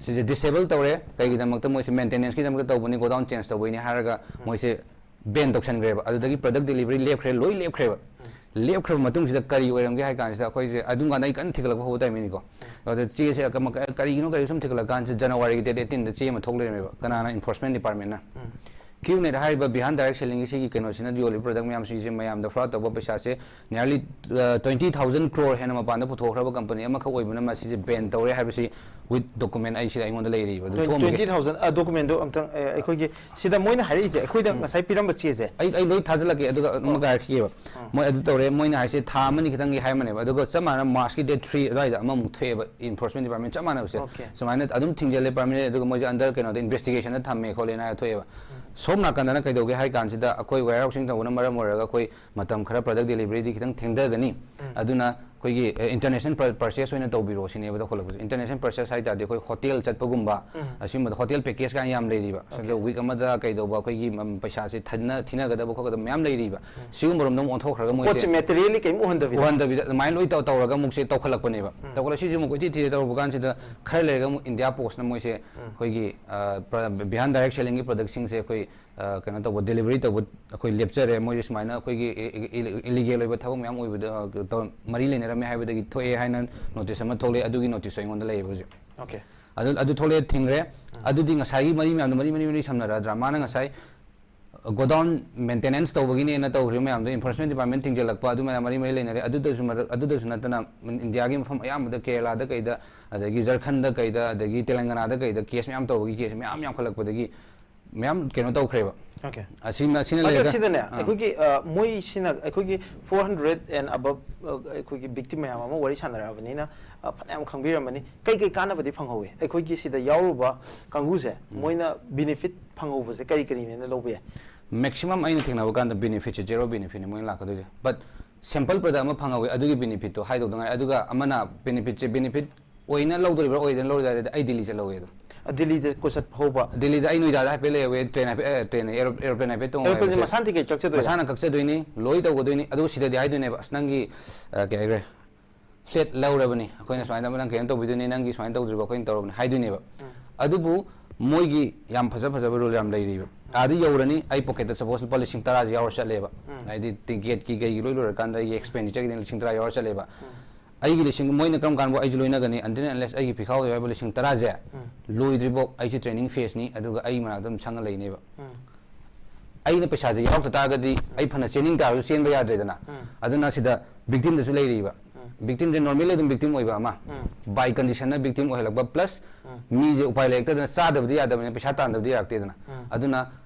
ꯁꯤꯁꯦ disable ꯇꯧꯔꯦ꯫ ꯀꯩꯒꯤꯗꯃꯛꯇ? ꯃꯣꯏꯁꯦ maintenance ꯀꯤꯗꯃꯛꯇ ꯇꯧꯕꯅꯤ, godown change ꯇꯧꯕꯩꯅꯤ ꯍꯥꯏꯔꯒ ꯃꯣꯏꯁꯦ ban ꯇꯧꯁꯟꯈ꯭ꯔꯦꯕ꯫ ꯑꯗꯨꯗꯒꯤ product delivery ꯂꯦꯞꯈ꯭ꯔꯦ, ꯂꯣꯏ ꯂꯦꯞꯈ꯭ꯔꯦꯕ꯫ ꯂꯦꯞꯈ꯭ꯔꯕ ꯃꯇꯨꯡꯁꯤꯗ ꯀꯔꯤ ꯑꯣꯏꯔꯝꯒꯦ ꯍꯥꯏ ꯀꯥꯟꯁꯤꯗ, ꯑꯩꯈꯣꯏꯁꯦ ꯑꯗꯨꯝ ꯀꯥꯟꯗ ꯑꯩ ꯀꯟꯅ ꯊꯤꯒꯠꯂꯛꯄ ꯍꯧꯕ timing ꯅꯤꯀꯣ꯫ ꯑꯗ ꯆꯦꯁꯦ ꯀꯃ-, ꯀ-, ꯀꯔꯤꯒꯤꯅꯣ, ꯀꯔꯤ ꯁꯨꯝ ꯊꯤꯒꯠꯂꯛ ꯀꯥꯟꯁꯤꯗ January ꯒꯤ date eighteen ꯗ ꯆꯦ ꯑꯃ ꯊꯣꯛ ꯂꯩꯔꯝꯃꯦꯕ꯫ ꯀꯅꯥꯅ? Enforcement Department ꯅ꯫ QNET ꯍꯥꯏꯔꯤꯕ Bihar Direct Selling ꯒꯤ ꯁꯤꯒꯤ ꯀꯩꯅꯣꯁꯤꯅ ꯌꯣꯜꯂꯤꯕ product ꯃꯌꯥꯝꯁꯤꯡꯁꯦ ꯃꯌꯥꯝꯗ fraud ꯇꯧꯕ, ꯄꯩꯁꯥꯁꯦ nearly, ꯑ, twenty thousand crore ꯍꯦꯟꯅ ꯃꯄꯥꯟꯗ ꯄꯨꯊꯣꯛꯈ꯭ꯔꯕ company ꯑꯃꯈꯛ ꯑꯣꯏꯕꯅ ꯃꯁꯤꯁꯦ ban ꯇꯧꯔꯦ ꯍꯥꯏꯕꯁꯤ with document ꯑꯩ ꯁꯤꯗ ꯑꯩꯉꯣꯟꯗ ꯂꯩꯔꯤꯕ꯫ ꯑꯗꯨ ꯊꯣꯛꯑꯝꯕꯒꯤ twenty thousand, ꯑ, document ꯗꯣ ꯑꯝꯇꯪ, ꯑ, ꯑꯩꯈꯣꯏꯒꯤ ꯁꯤꯗ ꯃꯣꯏꯅ ꯍꯥꯏꯔꯛꯏꯁꯦ, ꯑꯩꯈꯣꯏꯗ ꯉꯁꯥꯏ ꯄꯤꯔꯝꯕ ꯆꯦꯁꯦ꯫ ꯑꯩ, ꯑꯩ ꯂꯣꯏ ꯊꯥꯖꯤꯜꯂꯛꯀꯦ, ꯑꯗꯨꯒ ꯑꯃꯒ ꯍꯥꯏꯔꯛꯈꯤꯒꯦꯕ꯫ ꯃꯣꯏ ꯑꯗꯨ ꯇꯧꯔꯦ, ꯃꯣꯏꯅ ꯍꯥꯏꯁꯦ ꯊꯥ ꯑꯃꯅꯤ ꯈꯤꯇꯪꯒꯤ ꯍꯥꯏꯔꯝꯕꯅꯦꯕ, ꯑꯗꯨꯒ ꯆꯞ ꯃꯥꯟꯅꯅ March ꯀꯤ date three ꯑꯗꯨꯋꯥꯏꯗ ꯑꯃꯃꯨꯛ ꯊꯣꯛꯑꯦꯕ, Enforcement Department ꯆꯞ ꯃꯥꯟꯅꯕꯁꯦ꯫ Okay. ꯁꯨꯃꯥꯏꯅ ꯑꯗꯨꯝ ꯊꯤꯡꯖꯤꯜꯂꯦ permanent, ꯑꯗꯨꯒ ꯃꯣꯏꯁꯦ under ꯀꯩꯅꯣꯗ investigation ꯗ ꯊꯝꯃꯦ ꯈꯣꯠꯂꯦꯅ ꯍꯥꯏꯔ ꯊꯣꯛꯑꯦꯕ꯫ ꯁꯣꯝ ꯅꯥꯀꯟꯗꯅ ꯀꯩꯗꯧꯒꯦ ꯍꯥꯏ ꯀꯥꯟꯁꯤꯗ, ꯑꯩꯈꯣꯏ warehousing ꯇꯧꯕꯅ ꯃꯔꯝ ꯑꯣꯏꯔꯒ ꯑꯩꯈꯣꯏ ꯃꯇꯝ ꯈꯔ product delivery ꯗꯤ ꯈꯤꯇꯪ ꯊꯦꯡꯊꯒꯅꯤ꯫ ꯑꯗꯨꯅ ꯑꯩꯈꯣꯏꯒꯤ ꯏꯟꯇꯔꯅꯦꯁꯅꯦꯜ ꯄꯔꯆꯦꯁ ꯑꯣꯏꯅ ꯇꯧꯕꯤꯔꯣ ꯁꯤꯅꯦꯕ ꯇꯧꯈꯠꯂꯛꯄꯁꯦ꯫ ꯏꯟꯇꯔꯅꯦꯁꯅꯦꯜ ꯄꯔꯆꯦꯁ ꯍꯥꯏ ꯇꯥꯔꯗꯤ ꯑꯩꯈꯣꯏ ꯍꯣꯇꯦꯜ ꯆꯠꯄꯒꯨꯝꯕ, ꯑꯁꯤꯒꯨꯝꯕꯗ ꯍꯣꯇꯦꯜ ꯄꯦꯀꯦꯖ ꯀꯥꯏꯅ ꯌꯥꯝ ꯂꯩꯔꯤꯕ꯫ ꯁꯤꯗ ꯋꯤꯛ ꯑꯃꯗ ꯀꯩꯗꯧꯕ ꯑꯩꯈꯣꯏꯒꯤ ꯃꯝ- ꯄꯩꯁꯥꯁꯦ ꯊꯟꯅ ꯊꯤꯅꯒꯗꯕ ꯈꯣꯠꯀꯗꯕ ꯃꯌꯥꯝ ꯂꯩꯔꯤꯕ꯫ ꯁꯤꯒꯨꯝꯕ ꯔꯣꯝꯗ ꯑꯃꯨꯛ ꯑꯣꯟꯊꯣꯛꯈ꯭ꯔꯒ ꯃꯣꯏꯁꯦ ꯄꯣꯠꯁꯦ ꯃꯦꯇꯔꯤꯌꯦꯜꯂꯤ ꯀꯩꯝ ꯎꯍꯟꯗꯕꯤꯗ꯫ ꯎꯍꯟꯗꯕꯤꯗ ꯑꯗꯨꯃꯥꯏꯅ ꯂꯣꯏ ꯇꯧ- ꯇꯧꯔꯒ ꯑꯃꯨꯛꯁꯦ ꯇꯧꯈꯠꯂꯛꯄꯅꯦꯕ꯫ ꯇꯧꯈꯠꯂ ꯁꯤꯁꯦ ꯑꯃꯨꯛ ꯀꯣꯏꯊꯤ ꯊꯤꯔ ꯇꯧꯔꯨꯕ ꯀꯥꯟꯁꯤꯗ ꯈꯔ ꯂꯩꯔꯒ ꯑꯃꯨꯛ ꯏꯟꯗꯤꯌꯥ ꯄꯣꯁꯅ ꯃꯣꯏꯁꯦ ꯑꯩꯈꯣꯏꯒꯤ ꯕꯤꯍꯥꯟ ꯗꯥꯏꯔꯦꯛ ꯁꯦꯂꯤꯡꯒꯤ ꯄ꯭ꯔꯗꯛꯁꯤꯡꯁꯦ ꯑꯩꯈꯣꯏ ꯑ, ꯀꯩꯅꯣ ꯇꯧꯕ, ꯗꯦꯂꯤꯚꯔꯤ ꯇꯧꯕ ꯑꯩꯈꯣꯏ ꯂꯦꯞꯆꯔꯦ꯫ ꯃꯣꯏꯁꯦ ꯁꯨꯃꯥꯏꯅ ꯑꯩꯈꯣꯏꯒꯤ ꯏ- ꯏ- ꯏ- ꯏꯂꯤꯒꯦꯜ ꯑꯣꯏꯕ ꯊꯕꯛ ꯃꯌꯥꯝ ꯑꯣꯏꯕꯗ, ꯑ, ꯇꯧ- ꯃꯔꯤ ꯂꯩꯅꯔꯝꯃꯦ ꯍꯥꯏꯕꯗꯒꯤ ꯊꯣꯛꯑꯦ ꯍꯥꯏꯅ ꯅꯣꯇꯤꯁ ꯑꯃ ꯊꯣꯛꯂꯛꯑꯦ꯫ ꯑꯗꯨꯒꯤ ꯅꯣꯇꯤꯁꯇꯣ ꯑꯩꯉꯣꯟꯗ ꯂꯩꯌꯦꯕ ꯍꯧꯖꯤꯛ꯫ ꯑꯣꯀꯦ꯫ ꯑꯗꯨ ꯑꯗꯨ ꯊꯣꯛꯂꯛꯑꯦ, ꯊꯤꯡꯈ꯭ꯔꯦ꯫ ꯑꯗꯨꯗꯤ ꯉꯁꯥꯏꯒꯤ ꯃꯔꯤ ꯃꯌꯥꯝꯗꯣ ꯃꯔꯤ ꯃꯔꯤ ꯃꯔꯤ ꯁꯝꯅꯔꯗ꯭ꯔꯥ? ꯃꯥꯅ ꯉꯁꯥꯏ ꯒꯣꯗꯥꯎꯟ ꯃꯦꯟꯇꯦꯅꯦꯟꯁ ꯇꯧꯕꯒꯤꯅꯦꯅ ꯇꯧꯈ꯭ꯔꯤꯕ ꯃꯌꯥꯝꯗꯣ, ꯏꯟꯐꯣꯔꯁꯃꯦꯟ ꯗꯤꯄꯥꯔꯠꯃꯦꯟ ꯊꯤꯡꯖꯤꯜꯂꯛꯄ, ꯑꯗꯨ ꯃꯌꯥꯝ ꯃꯔꯤ ꯃꯔꯤ ꯂꯩꯅꯔꯦ꯫ ꯑꯗꯨꯗꯁꯨ ꯃꯔꯛ- ꯑꯗꯨꯗꯁꯨ ꯅꯠꯇꯅ ꯏꯟꯗꯤꯌꯥꯒꯤ ꯃꯐꯝ ꯑꯌꯥꯝꯕꯗ, ꯀꯦꯔꯂꯥꯗ ꯀꯩꯗ, ꯑꯗꯒꯤ ꯖꯔꯈꯟꯗ ꯀꯩꯗ, ꯑꯗꯒꯤ ꯇꯦꯂꯪꯒꯅꯥꯗ ꯀꯩꯗ ꯀꯦꯁ ꯃꯌꯥꯝ ꯇꯧꯕꯒꯤ, ꯀꯦꯁ ꯃꯌꯥꯝ ꯌꯥꯝꯈꯠꯂꯛꯄꯗꯒꯤ ꯃꯌꯥꯝ ꯀꯩꯅꯣ ꯇꯧꯈ꯭ꯔꯦꯕ꯫ ꯑꯣꯀꯦ꯫ ꯑꯁꯤꯅ ꯑꯁꯤꯅ ꯑꯗꯣ ꯂꯩꯔꯒ ꯁꯤꯗꯅꯦ ꯑꯥ꯫ ꯑꯩꯈꯣꯏꯒꯤ ꯑ, ꯃꯣꯏꯁꯤꯅ ꯑꯩꯈꯣꯏꯒꯤ ꯐꯣꯔ ꯍꯟꯗ꯭ꯔꯦꯗ ꯑꯦꯟ ꯑꯕꯞ ꯑꯩꯈꯣꯏꯒꯤ ꯚꯤꯛꯇꯤꯝ ꯃꯌꯥꯝ ꯑꯃ ꯋꯥꯔꯤ ꯁꯥꯟꯅꯔꯛꯑꯕꯅꯤꯅ ꯑ, ꯐꯅꯌꯥꯝ ꯈꯪꯕꯤꯔꯝꯃꯅꯤ꯫ ꯀꯩ ꯀꯩ ꯀꯥꯟꯅꯕꯗꯤ ꯐꯪꯍꯧꯋꯤ ꯑꯩꯈꯣꯏꯒꯤ ꯁꯤꯗ ꯌꯥꯎꯔꯨꯕ ꯀꯥꯡꯕꯨꯁꯦ? ꯃꯣꯏꯅ ꯕꯤꯅꯤꯐꯤꯠ ꯐꯪꯍꯧꯕꯁꯦ ꯀꯔꯤ ꯀꯔꯤꯅꯦꯅ ꯂꯧꯕ ꯌꯥꯏ? ꯃꯦꯛꯁꯤꯃꯝ ꯑꯩꯅ ꯊꯦꯡꯅꯕ ꯀꯥꯟꯗ ꯕꯤꯅꯤꯐꯤꯠꯁꯦ ꯖꯦꯔꯣ ꯕꯤꯅꯤꯐꯤꯠꯅꯤ ꯃꯣꯏꯅ ꯂꯥꯛꯀꯗꯣꯏꯁꯦ꯫ ꯕꯠ ꯁꯦꯝꯄꯜ ꯄ꯭ꯔꯗꯛ ꯑꯃ ꯐꯪꯍꯧꯋꯤ, ꯑꯗꯨꯒꯤ ꯕꯤꯅꯤꯐꯤꯠꯇꯣ ꯍꯥꯏꯗꯧꯗ ꯉꯥꯏ꯫ ꯑꯗꯨꯒ ꯑꯃꯅ ꯕꯤꯅꯤꯐꯤꯠꯁꯦ, ꯕꯤꯅꯤꯐꯤꯠ ꯑꯣꯏꯅ ꯂꯧꯗꯣꯔꯤꯕ꯭ꯔꯥ ꯑꯣꯏꯗꯅ ꯂꯧꯔꯣꯏꯗ꯭ꯔꯥ ꯍꯥꯏꯗꯤ ꯑꯩ ꯗꯤꯜꯂꯤ ꯆꯠꯍꯧꯋꯦ ꯑꯗꯣ꯫ ꯑ, ꯗꯤꯜꯂꯤꯗ ꯀꯣꯏꯆꯠ ꯍꯧꯕ꯫ ꯗꯤꯜꯂꯤꯗ ꯑꯩ ꯅꯣꯏꯗꯥꯗ ꯍꯥꯏꯐꯦꯠ ꯂꯩꯍꯧꯋꯦ, ꯇ꯭ꯔꯦꯟ ꯍꯥꯏꯐꯦꯠ, ꯑꯦ, ꯇ꯭ꯔꯦꯟ, ꯑꯦꯔꯣ- ꯑꯦꯔꯣꯄ꯭ꯂꯦꯟ ꯍꯥꯏꯐꯦꯠ ꯇꯣꯡꯉꯒ ꯑꯦꯔꯣꯄ꯭ꯂꯦꯟꯁꯦ ꯍꯥꯏꯐꯦꯠ ꯃꯁꯥꯅ ꯇꯤꯀꯦꯠ ꯀꯛꯆꯗꯣꯏꯔꯥ? ꯃꯁꯥꯅ ꯀꯛꯆꯗꯣꯏꯅꯤ, ꯂꯣꯏ ꯇꯧꯒꯗꯣꯏꯅꯤ꯫ ꯑꯗꯨꯒ ꯁꯤꯗꯗꯤ ꯍꯥꯏꯗꯣꯏꯅꯦꯕ, "ꯑꯁ, ꯅꯪꯒꯤ, ꯑ, ꯀꯩ ꯍꯥꯏꯈ꯭ꯔꯦ, ꯐ꯭ꯂꯦꯠ ꯂꯧꯔꯕꯅꯤ ꯑꯩꯈꯣꯏꯅ, ꯁꯨꯃꯥꯏꯅ ꯅꯪ ꯀꯩꯅꯣ ꯇꯧꯕꯤꯗꯣꯏꯅꯤ, ꯅꯪꯒꯤ ꯁꯨꯃꯥꯏꯅ ꯇꯧꯗ꯭ꯔꯤꯕ ꯑꯩꯈꯣꯏꯅ ꯇꯧꯔꯕꯅꯤ" ꯍꯥꯏꯗꯣꯏꯅꯦꯕ꯫ ꯑꯗꯨꯕꯨ ꯃꯣꯏꯒꯤ ꯌꯥꯝ ꯐꯖ ꯐꯖꯕ ꯔꯨꯜ ꯌꯥꯝ ꯂꯩꯔꯤꯕ꯫ ꯑꯥꯗ ꯌꯧꯔꯅꯤ, ꯑꯩ ꯄꯣꯀꯦꯠꯇ ꯁꯄꯣꯁ ꯂꯨꯄꯥ ꯂꯤꯁꯤꯡ ꯇꯔꯥꯁꯦ ꯌꯥꯎꯔ ꯆꯠꯂꯦꯕ꯫ ꯍꯥꯏꯗꯤ ꯇꯤꯀꯦꯠꯀꯤ ꯀꯩꯒꯤ ꯂꯣꯏ ꯂꯣꯏꯔꯀꯥꯟꯗ ꯑꯩꯒꯤ ꯑꯦꯛꯁꯄꯦꯟꯗꯤꯆꯔꯒꯤꯗꯤ ꯂꯤꯁꯤꯡ ꯇꯔꯥ ꯌꯥꯎꯔ ꯆꯠꯂꯦꯕ꯫ ꯑꯩꯒꯤ ꯂꯤꯁꯤꯡ, ꯃꯣꯏꯅ ꯀꯔꯝ ꯀꯥꯟꯗ ꯑꯩꯁꯨ ꯂꯣꯏꯅꯒꯅꯤ? Until and unless ꯑꯩꯒꯤ ꯐꯤꯈꯥꯎꯗ ꯌꯥꯎꯔꯤꯕ ꯂꯤꯁꯤꯡ ꯇꯔꯥꯁꯦ ꯂꯣꯏꯗ꯭ꯔꯤꯐꯥꯎ ꯑꯩꯁꯦ ꯇ꯭ꯔꯦꯅꯤꯡ ꯐꯦꯁꯅꯤ, ꯑꯗꯨꯒ ꯑꯩ ꯃꯅꯥꯛꯇ ꯑꯗꯨꯝ ꯁꯪꯉ ꯂꯩꯅꯦꯕ꯫ ꯑꯩꯅ ꯄꯩꯁꯥꯁꯦ ꯌꯥꯎꯔꯛꯇ ꯇꯥꯔꯒꯗꯤ ꯑꯩ ꯐꯅ ꯆꯦꯟꯅꯤꯡ ꯇꯥꯔꯁꯨ ꯆꯦꯟꯕ ꯌꯥꯗ꯭ꯔꯦꯗꯅ꯫ ꯑꯗꯨꯅ ꯁꯤꯗ ꯕꯤꯛꯇꯤꯝꯗꯁꯨ ꯂꯩꯔꯤꯕ꯫ ꯕꯤꯛꯇꯤꯝꯁꯦ ꯅꯣꯔꯃꯦꯜꯂꯤ ꯑꯗꯨꯝ ꯕꯤꯛꯇꯤꯝ ꯑꯣꯏꯕ ꯑꯃ, ꯕꯥꯏ ꯀꯟꯗꯤꯁꯟꯅ ꯕꯤꯛꯇꯤꯝ ꯑꯣꯏꯍꯜꯂꯛꯄ, ꯄ꯭ꯂꯁ ꯃꯤꯁꯦ ꯎꯄꯥꯏ ꯂꯩꯔꯛꯇꯗꯅ ꯆꯥꯗꯕꯗꯤ ꯌꯥꯗꯕꯅꯤꯅ ꯄꯩꯁꯥ ꯇꯥꯟꯗꯕꯗꯤ ꯌꯥꯔꯛꯇꯦꯗꯅ꯫ ꯑꯗꯨꯅ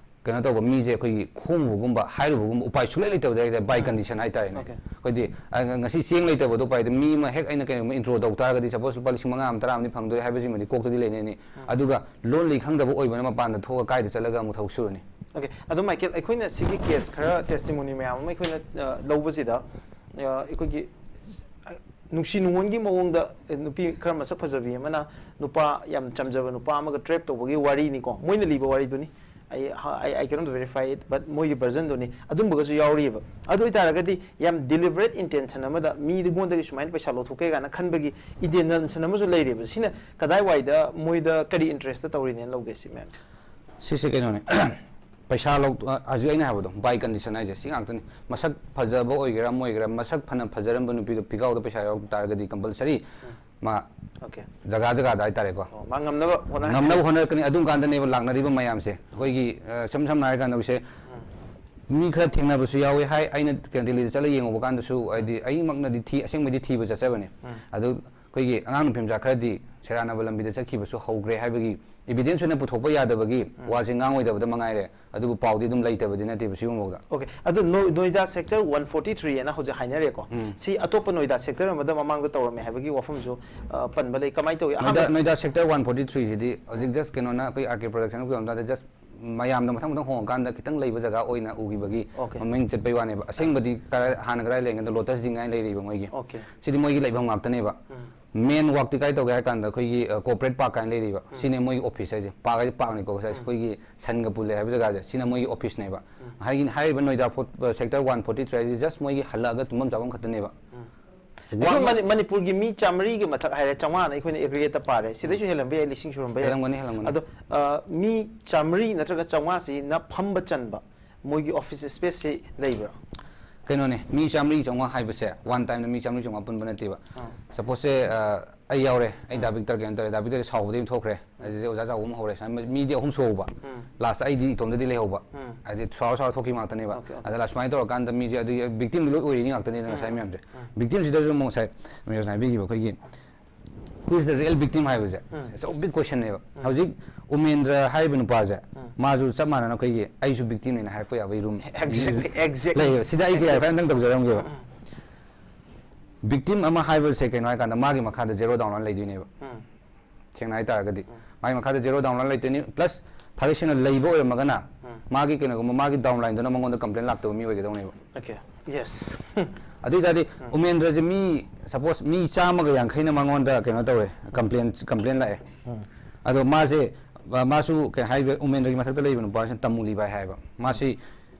ꯀꯩꯅꯣ ꯇꯧꯕ, ꯃꯤꯁꯦ ꯑꯩꯈꯣꯏꯒꯤ ꯈꯣꯝꯃꯨꯕꯒꯨꯝꯕ, ꯍꯥꯏꯔꯨꯕꯒꯨꯝꯕ ꯎꯄꯥꯏ ꯁꯨꯡꯂꯩ ꯂꯩꯇꯕꯗ ꯍꯥꯏꯇꯥꯔꯦ, ꯕꯥꯏ ꯀꯟꯗꯤꯁꯟ ꯍꯥꯏꯇꯥꯔꯦꯅꯦ꯫ ꯑꯣꯀꯦ꯫ ꯑꯩꯈꯣꯏꯗꯤ ꯑ, ꯉꯁꯤ ꯆꯦꯡ ꯂꯩꯇꯕꯗꯣ ꯎꯄꯥꯏ ꯂꯩꯇꯦ꯫ ꯃꯤ ꯑꯃ ꯍꯦꯛ ꯑꯩꯅ ꯀꯩꯅꯣꯝꯃ ꯏꯟꯇ꯭ꯔꯣ ꯇꯧ ꯇꯥꯔꯒꯗꯤ ꯁꯄꯣꯁ ꯂꯨꯄꯥ ꯂꯤꯁꯤꯡ ꯃꯉꯥ ꯑꯃ, ꯇꯔꯥ ꯑꯃꯗꯤ ꯐꯪꯗꯣꯏ ꯍꯥꯏꯕꯁꯤꯃꯗꯤ ꯀꯣꯛꯇꯗꯤ ꯂꯩꯅꯩꯅꯤ꯫ ꯑꯗꯨꯒ ꯂꯣꯟꯂꯤ ꯈꯪꯗꯕ ꯑꯣꯏꯕꯅ ꯃꯄꯥꯟꯗ ꯊꯣꯛꯑꯒ ꯀꯥꯏꯗ ꯆꯠꯂꯒ ꯑꯃꯨꯛ ꯊꯕꯛ ꯁꯨꯔꯨꯅꯤ? ꯑꯣꯀꯦ꯫ ꯑꯗꯣ ꯃꯥꯏꯀꯦꯜ, ꯑꯩꯈꯣꯏꯅ ꯁꯤꯒꯤ ꯀꯦꯁ ꯈꯔ, ꯇꯦꯁꯇꯤꯃꯣꯅꯤ ꯃꯌꯥꯝ ꯑꯃ ꯑꯩꯈꯣꯏꯅ ꯑ, ꯂꯧꯕꯁꯤꯗ ꯑ, ꯑꯩꯈꯣꯏꯒꯤ ꯅꯨꯡꯁꯤ ꯅꯨꯡꯉꯣꯟꯒꯤ ꯃꯑꯣꯡꯗ, ꯑꯦ, ꯅꯨꯄꯤ ꯈꯔ ꯃꯁꯛ ꯐꯖꯕꯤ ꯑꯃꯅ ꯅꯨꯄꯥ ꯌꯥꯝ ꯆꯝꯖꯕ ꯅꯨꯄꯥ ꯑꯃꯒ ꯇ꯭ꯔꯦꯞ ꯇꯧꯕꯒꯤ ꯋꯥꯔꯤꯅꯤꯀꯣ, ꯃꯣꯏꯅ ꯂꯤꯕ ꯋꯥꯔꯤꯗꯨꯅꯤ꯫ ꯑꯩ, I, I cannot verify it, but ꯃꯣꯏꯒꯤ ꯚꯔꯖꯟꯗꯨꯅꯤ꯫ ꯑꯗꯨꯝꯕꯒꯁꯨ ꯌꯥꯎꯔꯤꯑꯕ꯫ ꯑꯗꯨ ꯑꯣꯏꯇꯥꯔꯒꯗꯤ ꯌꯥꯝ deliberate intention ꯑꯃꯗ ꯃꯤꯉꯣꯟꯗꯒꯤ ꯁꯨꯃꯥꯏꯅ ꯄꯩꯁꯥ ꯂꯧꯊꯣꯛꯀꯦ ꯀꯥꯏꯅ ꯈꯟꯕꯒꯤ intention ꯑꯃꯁꯨ ꯂꯩꯔꯤꯕ꯫ ꯁꯤꯅ ꯀꯗꯥꯏꯋꯥꯏꯗ ꯃꯣꯏꯗ ꯀꯔꯤ interest ꯇꯧꯔꯤꯅꯦꯅ ꯂꯧꯒꯦ ꯁꯤ ꯃꯌꯥꯝꯁꯦ? ꯁꯤꯁꯦ ꯀꯩꯅꯣꯅꯦ꯫ ꯄꯩꯁꯥ ꯂꯧ-, ꯑ, ꯍꯧꯖꯤꯛ ꯑꯩꯅ ꯍꯥꯏꯕꯗꯣ, by condition ꯍꯥꯏꯁꯦ ꯁꯤ ꯉꯥꯛꯇꯅꯤ꯫ ꯃꯁꯛ ꯐꯖꯕ ꯑꯣꯏꯒꯦꯔꯥ ꯑꯃ ꯑꯣꯏꯒꯦꯔꯥ, ꯃꯁꯛ ꯐꯅ ꯐꯖꯔꯝꯕ ꯅꯨꯄꯤꯗꯣ ꯐꯤꯒꯥꯎꯗ ꯄꯩꯁꯥ ꯌꯥꯎꯔꯛ ꯇꯥꯔꯒꯗꯤ compulsory ꯃꯥ Okay. ꯖꯒꯥ ꯖꯒꯥꯗ ꯍꯥꯏꯇꯥꯔꯦꯀꯣ, ꯑꯣ, ꯃꯥ ꯉꯝꯅꯕ ꯍꯣꯠꯅꯔꯛꯀꯅꯤ꯫ ꯉꯝꯅꯕ ꯍꯣꯠꯅꯔꯛꯀꯅꯤ꯫ ꯑꯗꯨꯝ ꯀꯥꯟꯗꯅꯦꯕ ꯂꯥꯛꯅꯔꯤꯕ ꯃꯌꯥꯝꯁꯦ꯫ ꯑꯩꯈꯣꯏꯒꯤ, ꯑ, ꯁꯝ ꯁꯝꯅ ꯍꯥꯏꯔ ꯀꯥꯟꯗ ꯍꯧꯖꯤꯛꯁꯦ ꯃꯤ ꯈꯔ ꯊꯦꯡꯅꯕꯁꯨ ꯌꯥꯎꯋꯤ ꯍꯥꯏ꯫ ꯑꯩꯅ ꯀꯩꯅꯣ ꯗꯦꯜꯂꯤꯗ ꯆꯠꯂ ꯌꯦꯡꯉꯨꯕ ꯀꯥꯟꯗꯁꯨ, ꯍꯥꯏꯗꯤ ꯑꯩꯃꯛꯅꯗꯤ ꯊꯤ, ꯑꯁꯦꯡꯕꯩꯗꯤ ꯊꯤꯕ ꯆꯠꯆꯕꯅꯦ꯫ ꯑꯗꯨ ꯑꯩꯈꯣꯏꯒꯤ ꯑꯉꯥꯡ ꯅꯨꯄꯤ ꯃꯆꯥ ꯈꯔꯗꯤ ꯁꯦꯔꯥꯟꯅꯕ ꯂꯝꯕꯤꯗ ꯆꯠꯈꯤꯕꯁꯨ ꯍꯧꯈ꯭ꯔꯦ ꯍꯥꯏꯕꯒꯤ evidence ꯑꯣꯏꯅ ꯄꯨꯊꯣꯛꯄ ꯌꯥꯗꯕꯒꯤ ꯋꯥꯁꯦ ꯉꯥꯡꯉꯣꯏꯗꯕꯗ ꯃꯉꯥꯏꯔꯦ꯫ ꯑꯗꯨꯕꯨ ꯄꯥꯎꯗꯤ ꯑꯗꯨꯝ ꯂꯩꯇꯕꯗꯤ ꯅꯠꯇꯦꯕ ꯁꯤꯒꯨꯝꯕꯐꯥꯎꯗ꯫ Okay, ꯑꯗꯨ ꯅꯣ-, ꯅꯣꯏꯗꯥ sector one forty three ꯍꯥꯏꯅ ꯍꯧꯖꯤꯛ ꯍꯥꯏꯅꯔꯦꯀꯣ꯫ ꯎꯝ꯫ ꯁꯤ ꯑꯇꯣꯞꯄ ꯅꯣꯏꯗꯥ sector ꯑꯃꯗ ꯃꯃꯥꯡꯗ ꯇꯧꯔꯝꯃꯦ ꯍꯥꯏꯕꯒꯤ ꯋꯥꯐꯝꯁꯨ, ꯑ, ꯄꯟꯕ ꯂꯩ꯫ ꯀꯃꯥꯏꯅ ꯇꯧꯏ? ꯅꯣꯏꯗꯥ, ꯑꯍꯥꯟꯕ ꯅꯣꯏꯗꯥ sector one forty three ꯁꯤꯗꯤ ꯍꯧꯖꯤꯛ just ꯀꯩꯅꯣꯅ ꯑꯩꯈꯣꯏ R K Production ꯀꯩꯅꯣꯗ just ꯃꯌꯥꯝꯗ ꯃꯊꯪ ꯃꯊꯪ ꯍꯣꯡꯉꯀꯥꯟꯗ ꯈꯤꯇꯪ ꯂꯩꯕ ꯖꯒꯥ ꯑꯣꯏꯅ ꯎꯈꯤꯕꯒꯤ Okay. ꯃꯃꯤꯡ ꯆꯠꯄꯩ ꯋꯥꯅꯦꯕ꯫ ꯑꯁꯦꯡꯕꯗꯤ ꯀꯔꯥꯏ, ꯍꯥꯟꯅ ꯀꯗꯥꯏ ꯂꯩꯔꯤꯉꯩꯗ Lotus Zing ꯍꯥꯏꯅ ꯂꯩꯔꯤꯕ ꯃꯣꯏꯒꯤ꯫ Okay. ꯁꯤꯗꯤ ꯃꯣꯏꯒꯤ ꯂꯩꯐꯝ ꯉꯥꯛꯇꯅꯦꯕ꯫ ꯎꯝ꯫ Main work ꯇꯤ ꯀꯥꯏ ꯇꯧꯒꯦ ꯍꯥꯏ ꯀꯥꯟꯗ ꯑꯩꯈꯣꯏꯒꯤ, ꯑ, corporate park ꯀꯥꯏꯅ ꯂꯩꯔꯤꯕ꯫ ꯁꯤꯅꯦ ꯃꯣꯏꯒꯤ office ꯍꯥꯏꯁꯦ꯫ Park ꯍꯥꯏꯁꯦ park ꯅꯤꯀꯣ, ꯉꯁꯥꯏ ꯑꯩꯈꯣꯏꯒꯤ ꯁꯟꯒ ꯄꯨꯜꯂꯦ ꯍꯥꯏꯕ ꯖꯒꯥꯁꯦ꯫ ꯁꯤꯅ ꯃꯣꯏꯒꯤ office ꯅꯦꯕ꯫ ꯍꯥꯏꯒꯤ-, ꯍꯥꯏꯔꯤꯕ ꯅꯣꯏꯗꯥ ꯐꯣꯔ-, ꯑ, sector one forty three ꯍꯥꯏꯁꯦ just ꯃꯣꯏꯒꯤ ꯍꯜꯂꯛꯑꯒ ꯇꯨꯝꯐꯝ ꯆꯥꯐꯝ ꯈꯛꯇꯅꯦꯕ꯫ ꯑꯩꯈꯣꯏ ꯃꯅꯤ-, ꯃꯅꯤꯄꯨꯔꯒꯤ ꯃꯤ ꯆꯥꯃꯔꯤꯒꯤ ꯃꯊꯛ ꯍꯥꯏꯔꯦ, ꯆꯥꯝꯃꯉꯥꯅ ꯑꯩꯈꯣꯏꯅ aggregate ꯇ ꯄꯥꯔꯦ, ꯁꯤꯗꯩꯁꯨ ꯍꯦꯜꯂꯝꯕ ꯌꯥꯏ, ꯂꯤꯁꯤꯡ ꯁꯨꯔꯝꯕ ꯌꯥꯏ꯫ ꯍꯦꯜꯂꯝꯒꯅꯤ, ꯍꯦꯜꯂꯝꯒꯅꯤ꯫ ꯑꯗꯣ, ꯑ, ꯃꯤ ꯆꯥꯃꯔꯤ ꯅꯠꯇ꯭ꯔꯒ ꯆꯥꯝꯃꯉꯥꯁꯤꯅ ꯐꯝꯕ ꯆꯟꯕ ꯃꯣꯏꯒꯤ office space ꯁꯤ ꯂꯩꯕ꯭ꯔꯥ? ꯀꯩꯅꯣꯅꯦ, ꯃꯤ ꯆꯥꯃꯔꯤ ꯆꯥꯝꯃꯉꯥ ꯍꯥꯏꯕꯁꯦ one time ꯗ ꯃꯤ ꯆꯥꯃꯔꯤ ꯆꯥꯝꯃꯉꯥ ꯄꯨꯟꯕ ꯅꯠꯇꯦꯕ꯫ ꯑꯥ꯫ Suppose ꯁꯦ, ꯑ, ꯑꯩ ꯌꯥꯎꯔꯦ, ꯑꯩ ꯗꯥ ꯕꯤꯛꯇꯔ ꯀꯩꯅꯣ ꯇꯧꯔꯦ, ꯗꯥ ꯕꯤꯛꯇꯔꯗꯤ ꯁꯥꯎꯕꯗꯒꯤ ꯑꯗꯨꯝ ꯊꯣꯛꯈ꯭ꯔꯦ꯫ ꯑꯗꯨꯗꯤ ꯑꯣꯖꯥ ꯆꯥꯎꯕ ꯑꯃ ꯍꯧꯔꯦ꯫ ꯁꯨꯃꯥꯏꯅ ꯃꯤꯗꯤ ꯑꯍꯨꯝ ꯁꯨꯍꯧꯕ꯫ Last ꯇ ꯑꯩꯗꯤ ꯏꯇꯣꯝꯗꯗꯤ ꯂꯩꯍꯧꯕ꯫ ꯍꯥꯏꯗꯤ ꯁꯥꯎꯔ ꯁꯥꯎꯔ ꯊꯣꯛꯈꯤꯕ ꯉꯥꯛꯇꯅꯦꯕ꯫ Okay, okay. ꯑꯗ ꯁꯨꯃꯥꯏꯅ ꯇꯧꯔꯀꯥꯟꯗ ꯃꯤꯁꯦ ꯑꯗꯨꯒꯤ victim ꯗꯤ ꯂꯣꯏ ꯑꯣꯏꯔꯤꯅꯤ ꯉꯥꯛꯇꯅꯤꯗꯅ ꯉꯁꯥꯏ ꯃꯌꯥꯝꯁꯦ꯫ Victim ꯁꯤꯗꯁꯨ ꯑꯃꯨꯛ ꯉꯁꯥꯏ ꯃꯦꯖꯔꯅ ꯍꯥꯏꯕꯤꯈꯤꯕ ꯑꯩꯈꯣꯏꯒꯤ who is the real victim ꯍꯥꯏꯕꯁꯦ, it's a big question ꯅꯦꯕ꯫ ꯍꯧꯖꯤꯛ ꯎꯃꯦꯟꯗ꯭ꯔ ꯍꯥꯏꯔꯤꯕ ꯅꯨꯄꯥꯁꯦ, ꯃꯥꯁꯨ ꯆꯞ ꯃꯥꯟꯅꯅ ꯑꯩꯈꯣꯏꯒꯤ ꯑꯩꯁꯨ victim ꯅꯦꯅ ꯍꯥꯏꯔꯛꯄ ꯌꯥꯕꯒꯤ room Exactly, exactly. ꯂꯩꯌꯦꯕ꯫ ꯁꯤꯗ ꯑꯩ Exactly. clarify ꯑꯝꯇꯪ ꯇꯧꯖꯔꯝꯒꯦꯕ꯫ Victim ꯑꯃ ꯍꯥꯏꯕꯁꯦ ꯀꯩꯅꯣ ꯍꯥꯏꯀꯥꯟꯗ ꯃꯥꯒꯤ ꯃꯈꯥꯗ zero downline ꯂꯩꯗꯣꯏꯅꯦꯕ꯫ ꯁꯦꯡꯅ ꯍꯥꯏꯇꯥꯔꯒꯗꯤ ꯃꯥꯒꯤ ꯃꯈꯥꯗ zero downline ꯂꯩꯗꯣꯏꯅꯤ, plus ꯊꯥꯒꯩ ꯁꯦꯡꯅ ꯂꯩꯕ ꯑꯣꯏꯔꯝꯃꯒꯅ ꯃꯥꯒꯤ ꯀꯩꯅꯣꯒꯨꯝꯕ ꯃꯥꯒꯤ downline ꯗꯨꯅ ꯃꯉꯣꯟꯗ complaint ꯂꯥꯛꯇꯕ ꯃꯤ ꯑꯣꯏꯒꯗꯧꯅꯦꯕ꯫ Okay. Yes. ꯑꯗꯨ ꯑꯣꯏꯇꯥꯔꯗꯤ ꯎꯃꯦꯟꯗ꯭ꯔꯁꯦ ꯃꯤ ꯁꯄꯣꯁ ꯃꯤ ꯆꯥꯝꯃꯒ ꯌꯥꯡꯈꯩꯅ ꯃꯉꯣꯟꯗ ꯀꯩꯅꯣ ꯇꯧꯔꯦ, ꯀꯝꯄ꯭ꯂꯦꯟ ꯀꯝꯄ꯭ꯂꯦꯟ ꯂꯥꯛꯑꯦ꯫ ꯑꯗꯣ ꯃꯥꯁꯦ, ꯑ, ꯃꯥꯁꯨ ꯀꯩ ꯍꯥꯏꯕ, ꯎꯃꯦꯟꯗ꯭ꯔꯒꯤ ꯃꯊꯛꯇ ꯂꯩꯕ ꯅꯨꯄꯥꯁꯤꯅ ꯇꯃꯨꯂꯤꯕꯥꯏ ꯍꯥꯏꯕ꯫ ꯃꯥꯁꯤ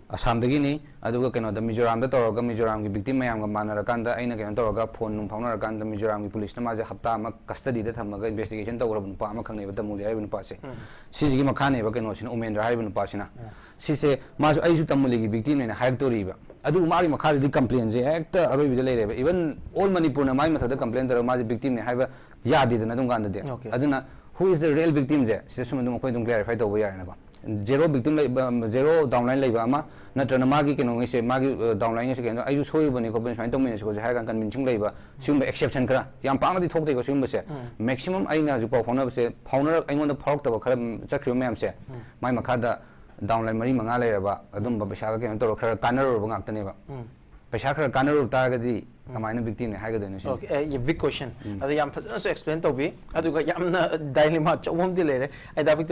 ꯑꯁꯥꯝꯗꯒꯤꯅꯤ, ꯑꯗꯨꯒ ꯀꯩꯅꯣꯗ ꯃꯤꯖꯣꯔꯥꯝꯗ ꯇꯧꯔꯒ ꯃꯤꯖꯣꯔꯥꯝꯒꯤ ꯚꯤꯛꯇꯤꯝ ꯃꯌꯥꯝꯒ ꯃꯥꯟꯅꯔꯀꯥꯟꯗ ꯑꯩꯅ ꯀꯩꯅꯣ ꯇꯧꯔꯒ ꯐꯣꯟ ꯅꯨꯡ ꯐꯥꯎꯅꯔꯀꯥꯟꯗ ꯃꯤꯖꯣꯔꯥꯝꯒꯤ ꯄꯨꯂꯤꯁꯅ ꯃꯥꯁꯦ ꯍꯞꯇꯥ ꯑꯃ ꯀꯁꯇꯗꯤꯗ ꯊꯝꯃꯒ ꯏꯟꯚꯦꯁꯇꯤꯒꯦꯁꯟ ꯇꯧꯈ꯭ꯔꯕ ꯅꯨꯄꯥ ꯑꯃ ꯈꯪꯅꯩꯕ, ꯇꯃꯨꯂꯤ ꯍꯥꯏꯔꯤꯕ ꯅꯨꯄꯥꯁꯦ꯫ ꯁꯤꯁꯤꯒꯤ ꯃꯈꯥꯅꯦꯕ ꯀꯩꯅꯣꯁꯤꯅ, ꯎꯃꯦꯟꯗ꯭ꯔ ꯍꯥꯏꯔꯤꯕ ꯅꯨꯄꯥꯁꯤꯅ꯫ ꯁꯤꯁꯦ ꯃꯥꯁꯨ ꯑꯩꯁꯨ ꯇꯃꯨꯂꯤꯒꯤ ꯚꯤꯛꯇꯤꯝꯅꯦꯅ ꯍꯥꯏꯔꯛꯇꯣꯔꯤꯕ꯫ ꯑꯗꯨꯕꯨ ꯃꯥꯒꯤ ꯃꯈꯥꯗꯗꯤ ꯀꯝꯄ꯭ꯂꯦꯟꯁꯦ ꯍꯦꯛꯇ ꯑꯔꯣꯏꯕꯤꯗ ꯂꯩꯔꯦꯕ꯫ Even all ꯃꯅꯤꯄꯨꯔꯅ ꯃꯥꯒꯤ ꯃꯊꯛꯇ ꯀꯝꯄ꯭ꯂꯦꯟ ꯇꯧꯔꯒ ꯃꯥꯁꯦ ꯚꯤꯛꯇꯤꯝꯅꯦ ꯍꯥꯏꯕ ꯌꯥꯗꯦꯗꯅ ꯑꯗꯨꯝ ꯀꯥꯟꯗꯗꯤ꯫ Okay. ꯑꯗꯨꯅ who is the real victim ꯁꯦ ꯁꯤꯗ ꯁꯨꯝ ꯑꯗꯨꯝ ꯑꯩꯈꯣꯏ ꯑꯗꯨꯝ ꯀ꯭ꯂꯦꯔꯤꯐꯥꯏ ꯇꯧꯕ ꯌꯥꯔꯦꯅꯀꯣ꯫ ꯖꯦꯔꯣ ꯚꯤꯛꯇꯤꯝ ꯂꯩꯕ, ꯖꯦꯔꯣ ꯗꯥꯎꯟ ꯂꯥꯏꯟ ꯂꯩꯕ ꯑꯃ, ꯅꯠꯇ꯭ꯔꯒꯅ ꯃꯥꯒꯤ ꯀꯩꯅꯣꯉꯩꯁꯦ, ꯃꯥꯒꯤ ꯗꯥꯎꯟ ꯂꯥꯏꯟꯉꯩꯁꯦ ꯀꯩꯅꯣ, "ꯑꯩꯁꯨ ꯁꯣꯏꯔꯨꯕꯅꯤ ꯈꯣꯠꯄꯅꯤ, ꯁꯨꯃꯥꯏꯅ ꯇꯧꯃꯤꯟꯅꯁꯤ ꯈꯣꯠꯁꯤ" ꯍꯥꯏꯔ ꯀꯥꯟꯗ ꯀꯟꯚꯤꯟꯁꯤꯡ ꯂꯩꯕ, ꯁꯤꯒꯨꯝꯕ ꯑꯦꯛꯁꯦꯞꯁꯟ ꯈꯔ, ꯌꯥꯝ ꯄꯥꯛꯅꯗꯤ ꯊꯣꯛꯇꯦꯀꯣ ꯁꯤꯒꯨꯝꯕꯁꯦ꯫ ꯃꯦꯛꯁꯤꯃꯝ ꯑꯩꯅ ꯍꯧꯖꯤꯛ ꯄꯥꯎ ꯐꯥꯎꯅꯕꯁꯦ, ꯐꯥꯎꯅꯔ ꯑꯩꯉꯣꯟꯗ ꯐꯥꯎꯔꯛꯇꯕ ꯈꯔ ꯆꯠꯈ꯭ꯔꯤꯕ ꯃꯌꯥꯝꯁꯦ, ꯃꯥꯏ ꯃꯈꯥꯗ ꯗꯥꯎꯟ ꯂꯥꯏꯟ ꯃꯔꯤ ꯃꯉꯥ ꯂꯩꯔꯕ ꯑꯗꯨꯝꯕ ꯄꯩꯁꯥꯒ ꯀꯩꯅꯣ ꯇꯧꯔꯒ ꯈꯔ ꯀꯥꯟꯅꯔꯨꯔꯕ ꯉꯥꯛꯇꯅꯦꯕ꯫ ꯄꯩꯁꯥ ꯈꯔ ꯀꯥꯟꯅꯔꯨꯕ ꯇꯥꯔꯒꯗꯤ ꯀꯃꯥꯏꯅ ꯚꯤꯛꯇꯤꯝꯅꯦ ꯍꯥꯏꯒꯗꯣꯏꯅꯣ ꯁꯤꯅꯤ? Okay, big question. ꯑꯗꯣ ꯌꯥꯝ ꯐꯖꯅꯁꯨ ꯑꯦꯛꯁꯄ꯭ꯂꯦꯟ ꯇꯧꯕꯤ, ꯑꯗꯨꯒ ꯌꯥꯝꯅ ꯗꯥꯏꯂꯦꯃꯥ ꯑꯆꯧꯕ ꯑꯃꯗꯤ ꯂꯩꯔꯦ꯫ ꯑꯩ ꯗꯥ ꯚꯤꯛꯇꯝ